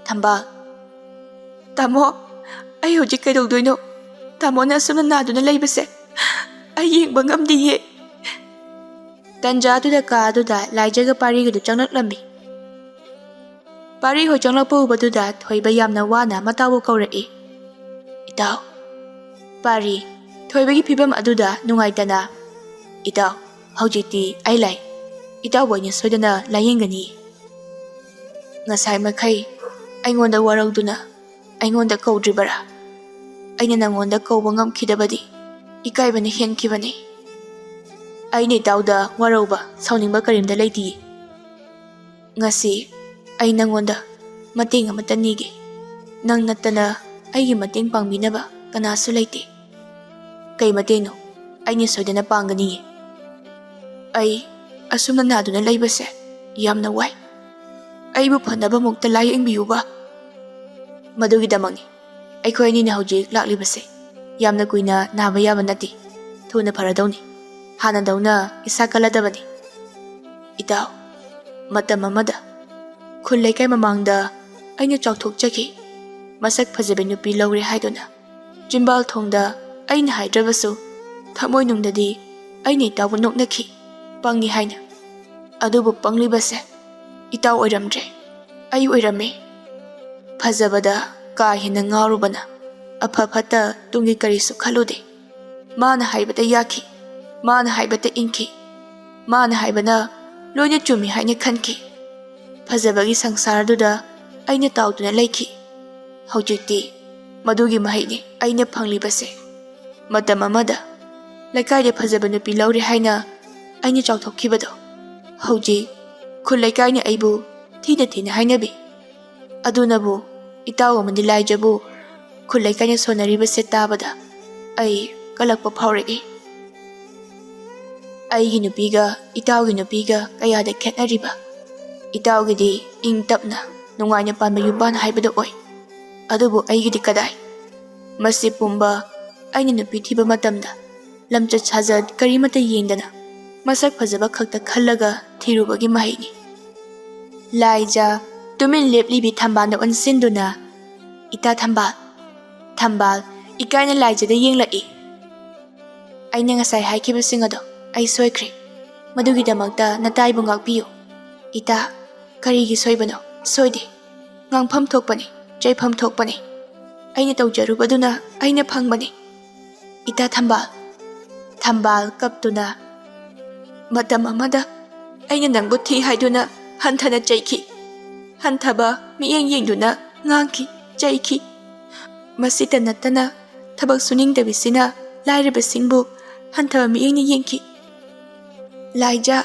ꯊꯝꯕꯥꯜ, "ꯇꯥꯃꯣ, ꯑꯩ ꯍꯧꯖꯤꯛ ꯀꯩꯗꯧꯗꯣꯏꯅꯣ? ꯇꯥꯃꯣꯅ ꯑꯁꯨꯝꯅ ꯅꯥꯗꯨꯅ ꯂꯩꯕꯁꯦ ꯑꯩ ꯌꯦꯡꯕ ꯉꯝꯗꯤꯌꯦ꯫" ꯇꯟꯖꯥꯗꯨꯗ ꯀꯥ ꯑꯗꯨꯗ ꯂꯥꯏꯖꯒ ꯄꯥꯔꯤꯒꯗꯨ ꯆꯪꯂꯛꯂꯝꯃꯤ꯫ ꯄꯥꯔꯤ ꯍꯣꯏ ꯆꯪꯂꯛꯄ ꯎꯕꯗꯨꯗ ꯊꯣꯏꯕ ꯌꯥꯝꯅ ꯋꯥꯅ ꯃꯇꯥꯎꯕꯨ ꯀꯧꯔꯛꯏ꯫ "ꯏꯇꯥꯎ꯫" ꯄꯥꯔꯤ ꯊꯣꯏꯕꯒꯤ ꯐꯤꯕꯝ ꯑꯗꯨꯗ ꯅꯨꯡꯉꯥꯏꯇꯅ, "ꯏꯇꯥꯎ, ꯍꯧꯖꯤꯛꯇꯤ ꯑꯩ ꯂꯩ꯫ ꯏꯇꯥꯎꯕꯨ ꯑꯩꯅ ꯁꯣꯏꯗꯅ ꯂꯥꯌꯦꯡꯒꯅꯤ꯫ ꯉꯁꯥꯏ ꯃꯈꯩ ꯑꯩꯉꯣꯟꯗ ꯋꯥꯔꯧꯗꯨꯅ ꯑꯩꯉꯣꯟꯗ ꯀꯧꯗ꯭ꯔꯤꯕꯔꯥ? ꯑꯩꯅ ꯅꯪꯉꯣꯟꯗ ꯀꯧꯕ ꯉꯝꯈꯤꯗꯕꯗꯤ ꯏꯀꯥꯏꯕꯅ ꯍꯦꯟꯈꯤꯕꯅꯤ꯫ ꯑꯩꯅ ꯏꯇꯥꯎꯗ ꯋꯥꯔꯧꯕ, ꯁꯥꯎꯅꯤꯡꯕ ꯀꯔꯤꯝꯇ ꯂꯩꯇꯤꯌꯦ꯫ ꯉꯁꯤ ꯑꯩ ꯅꯪꯉꯣꯟꯗ ꯃꯇꯦꯡ ꯑꯃꯠꯇ ꯅꯤꯒꯦ꯫ ꯅꯪ ꯅꯠꯇꯅ ꯑꯩꯒꯤ ꯃꯇꯦꯡ ꯄꯥꯡꯕꯤꯅꯕ ꯀꯅꯥꯁꯨ ꯂꯩꯇꯦ꯫ "ꯀꯩ ꯃꯇꯦꯡꯅꯣ? ꯑꯩꯅ ꯁꯣꯏꯗꯅ ꯄꯥꯡꯒꯅꯤꯌꯦ꯫ ꯑꯩ ꯑꯁꯨꯝꯅ ꯅꯥꯗꯨꯅ ꯂꯩꯕꯁꯦ ꯌꯥꯝꯅ ꯋꯥꯏ꯫ ꯑꯩꯕꯨ ꯐꯅꯕꯃꯨꯛꯇ ꯂꯥꯌꯦꯡꯕꯤꯌꯨꯕ꯫ ꯃꯗꯨꯒꯤꯗꯃꯛꯅꯤ ꯑꯩꯈꯣꯏ ꯑꯅꯤꯅ ꯍꯧꯖꯤꯛ ꯂꯥꯛꯂꯤꯕꯁꯦ꯫ ꯌꯥꯝꯅ ꯀꯨꯏꯅ ꯅꯥꯕ ꯌꯥꯕ ꯅꯠꯇꯦ꯫ ꯊꯨꯅ ꯐꯔꯗꯧꯅꯤ꯫ ꯍꯥꯟꯅꯗꯧꯅ ꯏꯁꯥ ꯀꯜꯂꯗꯕꯅꯤ꯫ ꯏꯇꯥꯎ, ꯃꯇꯝ ꯑꯃꯗ ꯈꯨꯜ ꯂꯩꯀꯥꯏ ꯃꯃꯥꯡꯗ ꯑꯩꯅ ꯆꯥꯎꯊꯣꯛꯆꯈꯤ꯫ ꯃꯁꯛ ꯐꯖꯕꯤ ꯅꯨꯄꯤ ꯂꯧꯔꯦ ꯍꯥꯏꯗꯨꯅ꯫ ꯆꯤꯝꯕꯥꯜ ꯊꯣꯡꯗ ꯑꯩꯅ ꯍꯥꯏꯗ꯭ꯔꯕꯁꯨ, ꯊꯃꯣꯏꯅꯨꯡꯗꯗꯤ ꯑꯩꯅ ꯏꯇꯥꯎꯕꯨ ꯅꯣꯛꯅꯈꯤ, ꯄꯪꯉꯤ ꯍꯥꯏꯅ꯫ ꯑꯗꯨꯕꯨ ꯄꯪꯂꯤꯕꯁꯦ ꯏꯇꯥꯎ ꯑꯣꯏꯔꯝꯗ꯭ꯔꯦ, ꯑꯩ ꯑꯣꯏꯔꯝꯃꯦ꯫ ꯐꯖꯕꯗ ꯀꯥ ꯍꯦꯟꯅ ꯉꯥꯎꯔꯨꯕꯅ ꯑꯐ ꯐꯠꯇ ꯇꯨꯡꯒꯤ ꯀꯔꯤꯁꯨ ꯈꯜꯂꯨꯗꯦ꯫ ꯃꯥꯅ ꯍꯥꯏꯕꯗ ꯌꯥꯈꯤ, ꯃꯥꯅ ꯍꯥꯏꯕꯗ ꯏꯟꯈꯤ, ꯃꯥꯅ ꯍꯥꯏꯕꯅ ꯂꯣꯏꯅ ꯆꯨꯝꯃꯤ ꯍꯥꯏꯅ ꯈꯟꯈꯤ꯫ ꯐꯖꯕꯒꯤ ꯁꯪꯁꯥꯔꯗꯨꯗ ꯑꯩꯅ ꯇꯥꯎꯗꯨꯅ ꯂꯩꯈꯤ꯫ ꯍꯧꯖꯤꯛꯇꯤ ꯃꯗꯨꯒꯤ ꯃꯍꯩꯅꯤ ꯑꯩꯅ ꯐꯪꯂꯤꯕꯁꯦ꯫ ꯃꯇꯝ ꯑꯃꯗ ꯂꯩꯀꯥꯏꯗ ꯐꯖꯕ ꯅꯨꯄꯤ ꯂꯧꯔꯦ ꯍꯥꯏꯅ ꯑꯩꯅ ꯆꯥꯎꯊꯣꯛꯈꯤꯕꯗꯣ, ꯍꯧꯖꯤꯛ ꯈꯨꯜ ꯂꯩꯀꯥꯏꯅ ꯑꯩꯕꯨ ꯊꯤꯅ ꯊꯤꯅ ꯍꯥꯏꯅꯕꯤ꯫ ꯑꯗꯨꯅꯕꯨ ꯏꯇꯥꯎ ꯑꯃꯗꯤ ꯂꯥꯏꯖꯕꯨ ꯈꯨꯜ ꯂꯩꯀꯥꯏꯅ ꯁꯣꯟꯅꯔꯤꯕꯁꯦ ꯇꯥꯕꯗ ꯑꯩ ꯀꯂꯛꯄ ꯐꯥꯎꯔꯛꯏ꯫ ꯑꯩꯒꯤ ꯅꯨꯄꯤꯒ ꯏꯇꯥꯎꯒꯤ ꯅꯨꯄꯤꯒ ꯀꯌꯥꯗ ꯈꯦꯠꯅꯔꯤꯕ! ꯏꯇꯥꯎꯒꯤꯗꯤ ꯏꯪ ꯇꯞꯅ ꯅꯨꯡꯉꯥꯏꯅ ꯄꯥꯟꯕ ꯌꯨꯝꯕꯥꯟ ꯍꯥꯏꯕꯗꯨ ꯑꯣꯏ꯫ ꯑꯗꯨꯕꯨ ꯑꯩꯒꯤꯗꯤ ꯀꯗꯥꯏ? ꯃꯁꯤ ꯄꯨꯝꯕ ꯑꯩꯅ ꯅꯨꯄꯤ ꯊꯤꯕ ꯃꯇꯝꯗ ꯂꯝꯆꯠ ꯁꯥꯖꯠ ꯀꯔꯤꯃꯠꯇ ꯌꯦꯡꯗꯅ ꯃꯁꯛ ꯐꯖꯕ ꯈꯛꯇ ꯈꯜꯂꯒ ꯊꯤꯔꯨꯕꯒꯤ ꯃꯍꯩꯅꯤ꯫ ꯂꯥꯏꯖ ꯇꯨꯃꯤꯟ ꯂꯦꯞꯂꯤꯕꯤ ꯊꯝꯕꯥꯜꯗ ꯑꯣꯟꯁꯤꯟꯗꯨꯅ, "ꯏꯇꯥ ꯊꯝꯕꯥꯜ, ꯊꯝꯕꯥꯜ, ꯏꯀꯥꯏꯅ ꯂꯥꯏꯖꯗ ꯌꯦꯡꯂꯛꯏ꯫ ꯑꯩꯅ ꯉꯁꯥꯏ ꯍꯥꯏꯈꯤꯕꯁꯤꯡ ꯑꯗꯣ ꯑꯩ ꯁꯣꯏꯈ꯭ꯔꯦ꯫ ꯃꯗꯨꯒꯤꯗꯃꯛꯇ ꯅꯇꯥꯏꯕꯨ ꯉꯥꯛꯄꯤꯌꯨ꯫ ꯏꯇꯥ, ꯀꯔꯤꯒꯤ ꯁꯣꯏꯕꯅꯣ? ꯁꯣꯏꯗꯦ꯫ ꯉꯥꯡꯐꯝ ꯊꯣꯛꯄꯅꯤ, ꯆꯩꯐꯝ ꯊꯣꯛꯄꯅꯤ꯫ ꯑꯩꯅ ꯇꯧꯖꯔꯨꯕꯗꯨꯅ ꯑꯩꯅ ꯐꯪꯕꯅꯤ꯫ ꯏꯇꯥ ꯊꯝꯕꯥꯜ꯫" ꯊꯝꯕꯥꯜ ꯀꯞꯇꯨꯅ, "ꯃꯇꯝ ꯑꯃꯗ ꯑꯩꯅ ꯅꯪꯕꯨ ꯊꯤ ꯍꯥꯏꯗꯨꯅ ꯍꯟꯊꯅ ꯆꯩꯈꯤ꯫ ꯍꯟꯊꯕ ꯃꯤꯠꯌꯦꯡ ꯌꯦꯡꯗꯨꯅ ꯉꯥꯡꯈꯤ, ꯆꯩꯈꯤ꯫ ꯃꯁꯤꯇ ꯅꯠꯇꯅ ꯊꯕꯛ ꯁꯨꯅꯤꯡꯗꯕꯤꯁꯤꯅ ꯂꯥꯏꯔꯕꯁꯤꯡꯕꯨ ꯍꯟꯊꯕ ꯃꯤꯠꯌꯦꯡꯅ ꯌꯦꯡꯈꯤ꯫ ꯂꯥꯏꯖ,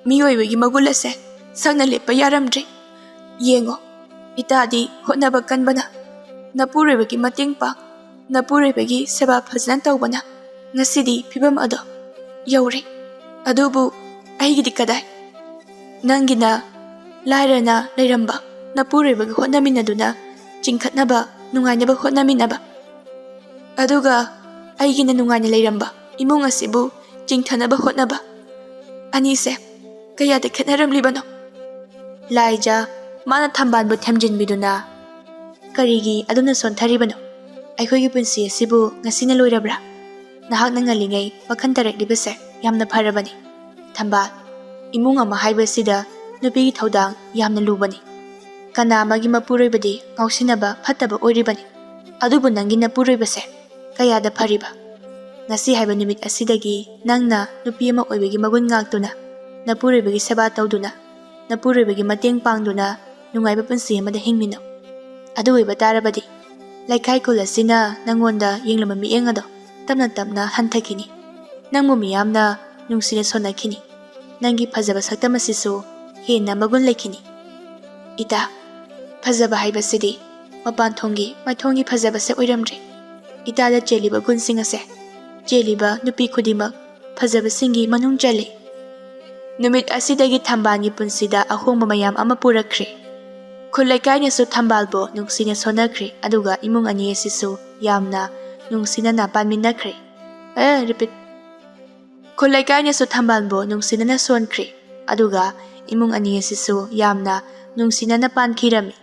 ꯃꯤꯑꯣꯏꯕꯒꯤ ꯃꯒꯨꯟ ꯑꯁꯦ ꯁꯛꯅ ꯂꯦꯞꯄ ꯌꯥꯔꯝꯗ꯭ꯔꯦ꯫ ꯌꯦꯡꯉꯣ, ꯏꯇꯥꯗꯤ ꯍꯣꯠꯅꯕ ꯀꯟꯕꯅ, ꯅꯄꯨꯔꯣꯏꯕꯒꯤ ꯃꯇꯦꯡ ꯄꯥꯡ, ꯅꯄꯨꯔꯣꯏꯕꯒꯤ ꯁꯦꯕꯥ ꯐꯖꯅ ꯇꯧꯕꯅ ꯉꯁꯤꯗꯤ ꯐꯤꯕꯝ ꯑꯗꯣ ꯌꯧꯔꯦ꯫ ꯑꯗꯨꯕꯨ ꯑꯩꯒꯤꯗꯤ ꯀꯗꯥꯏ? ꯅꯪꯒꯤꯅ ꯂꯥꯏꯔꯅ ꯂꯩꯔꯝꯕ ꯅꯄꯨꯔꯣꯏꯕꯒ ꯍꯣꯠꯅꯃꯤꯟꯅꯗꯨꯅ ꯆꯤꯡꯈꯠꯅꯕ, ꯅꯨꯡꯉꯥꯏꯅꯕ ꯍꯣꯠꯅꯃꯤꯟꯅꯕ, ꯑꯗꯨꯒ ꯑꯩꯒꯤꯅ ꯅꯨꯡꯉꯥꯏꯅ ꯂꯩꯔꯝꯕ ꯏꯃꯨꯡ ꯑꯁꯤꯕꯨ ꯆꯤꯡꯊꯅꯕ ꯍꯣꯠꯅꯕ, ꯑꯅꯤꯁꯦ ꯀꯌꯥꯗ ꯈꯦꯠꯅꯔꯝꯂꯤꯕꯅꯣ? ꯂꯥꯏꯖ, ꯃꯥꯅ ꯊꯝꯕꯥꯜꯕꯨ ꯊꯦꯝꯖꯤꯟꯕꯤꯗꯨꯅ, "ꯀꯔꯤꯒꯤ ꯑꯗꯨꯝꯅ ꯁꯣꯟꯊꯔꯤꯕꯅꯣ? ꯑꯩꯈꯣꯏꯒꯤ ꯄꯨꯟꯁꯤ ꯑꯁꯤꯕꯨ ꯉꯁꯤꯅ ꯂꯣꯏꯔꯕ꯭ꯔꯥ? ꯅꯍꯥꯛꯅ ꯉꯜꯂꯤꯉꯩ ꯋꯥꯈꯜ ꯇꯥꯔꯛꯂꯤꯕꯁꯦ ꯌꯥꯝꯅ ꯐꯔꯕꯅꯤ꯫ ꯊꯝꯕꯥꯜ, ꯏꯃꯨꯡ ꯑꯃ ꯍꯥꯏꯕꯁꯤꯗ ꯅꯨꯄꯤꯒꯤ ꯊꯧꯗꯥꯡ ꯌꯥꯝꯅ ꯂꯨꯕꯅꯤ꯫ ꯀꯅꯥ ꯑꯃꯒꯤ ꯃꯄꯨꯔꯣꯏꯕꯗꯤ ꯉꯥꯎꯁꯤꯟꯅꯕ ꯐꯠꯇꯕ ꯑꯣꯏꯔꯤꯕꯅꯤ꯫ ꯑꯗꯨꯕꯨ ꯅꯪꯒꯤ ꯅꯄꯨꯔꯣꯏꯕꯁꯦ ꯀꯌꯥꯗ ꯐꯔꯤꯕ! ꯉꯁꯤ ꯍꯥꯏꯕ ꯅꯨꯃꯤꯠ ꯑꯁꯤꯗꯒꯤ ꯅꯪꯅ ꯅꯨꯄꯤ ꯑꯃ ꯑꯣꯏꯕꯒꯤ ꯃꯒꯨꯟ ꯉꯥꯛꯇꯨꯅ, ꯅꯄꯨꯔꯣꯏꯕꯒꯤ ꯁꯦꯕꯥ ꯇꯧꯗꯨꯅ, ꯅꯄꯨꯔꯣꯏꯕꯒꯤ ꯃꯇꯦꯡ ꯄꯥꯡꯗꯨꯅ ꯅꯨꯡꯉꯥꯏꯕ ꯄꯨꯟꯁꯤ ꯑꯃꯗ ꯍꯤꯡꯃꯤꯟꯅꯧ꯫ ꯑꯗꯨ ꯑꯣꯏꯕ ꯇꯥꯔꯕꯗꯤ ꯂꯩꯀꯥꯏ ꯈꯨꯜ ꯑꯁꯤꯅ ꯅꯪꯉꯣꯟꯗ ꯌꯦꯡꯂꯝꯕ ꯃꯤꯠꯌꯦꯡ ꯑꯗꯣ ꯇꯞꯅ ꯇꯞꯅ ꯍꯟꯊꯈꯤꯅꯤ꯫ ꯅꯪꯕꯨ ꯃꯤꯌꯥꯝꯅ ꯅꯨꯡꯁꯤꯅ ꯁꯣꯟꯅꯈꯤꯅꯤ꯫ ꯅꯪꯒꯤ ꯐꯖꯕ ꯁꯛꯇꯝ ꯑꯁꯤꯁꯨ ꯍꯦꯟꯅ ꯃꯒꯨꯟ ꯂꯩꯈꯤꯅꯤ꯫ ꯏꯇꯥ, ꯐꯖꯕ ꯍꯥꯏꯕꯁꯤꯗꯤ ꯃꯄꯥꯟ ꯊꯣꯡꯒꯤ ꯃꯥꯏꯊꯣꯡꯒꯤ ꯐꯖꯕꯁꯦ ꯑꯣꯏꯔꯝꯗ꯭ꯔꯦ꯫ ꯏꯇꯥꯗ ꯆꯦꯜꯂꯤꯕ ꯒꯨꯟꯁꯤꯡ ꯑꯁꯦ ꯆꯦꯜꯂꯤꯕ ꯅꯨꯄꯤ ꯈꯨꯗꯤꯡꯃꯛ ꯐꯖꯕꯁꯤꯡꯒꯤ ꯃꯅꯨꯡ ꯆꯜꯂꯤ꯫ ꯅꯨꯃꯤꯠ ꯑꯁꯤꯗꯒꯤ ꯊꯝꯕꯥꯜꯒꯤ ꯄꯨꯟꯁꯤꯗ ꯑꯍꯣꯡꯕ ꯃꯌꯥꯝ ꯑꯃ ꯄꯨꯔꯛꯈ꯭ꯔꯦ꯫ ꯈꯨꯜ ꯂꯩꯀꯥꯏꯅꯁꯨ ꯊꯝꯕꯥꯜꯕꯨ ꯅꯨꯡꯁꯤꯅ ꯁꯣꯟꯅꯈ꯭ꯔꯦ, ꯑꯗꯨꯒ ꯏꯃꯨꯡ ꯑꯅꯤ ꯑꯁꯤꯁꯨ ꯌꯥꯝꯅ ꯅꯨꯡꯁꯤꯅꯅ ꯄꯥꯟꯃꯤꯟꯅꯈ꯭ꯔꯦ꯫ ꯑꯦ, repeat꯫ ꯈꯨꯜ ꯂꯩꯀꯥꯏꯅꯁꯨ ꯊꯝꯕꯥꯜꯕꯨ ꯅꯨꯡꯁꯤꯅꯅ ꯁꯣꯟꯈ꯭ꯔꯦ, ꯑꯗꯨꯒ ꯏꯃꯨꯡ ꯑꯅꯤ ꯑꯁꯤꯁꯨ ꯌꯥꯝꯅ ꯅꯨꯡꯁꯤꯅꯅ ꯄꯥꯟꯈꯤꯔꯝꯃꯤ꯫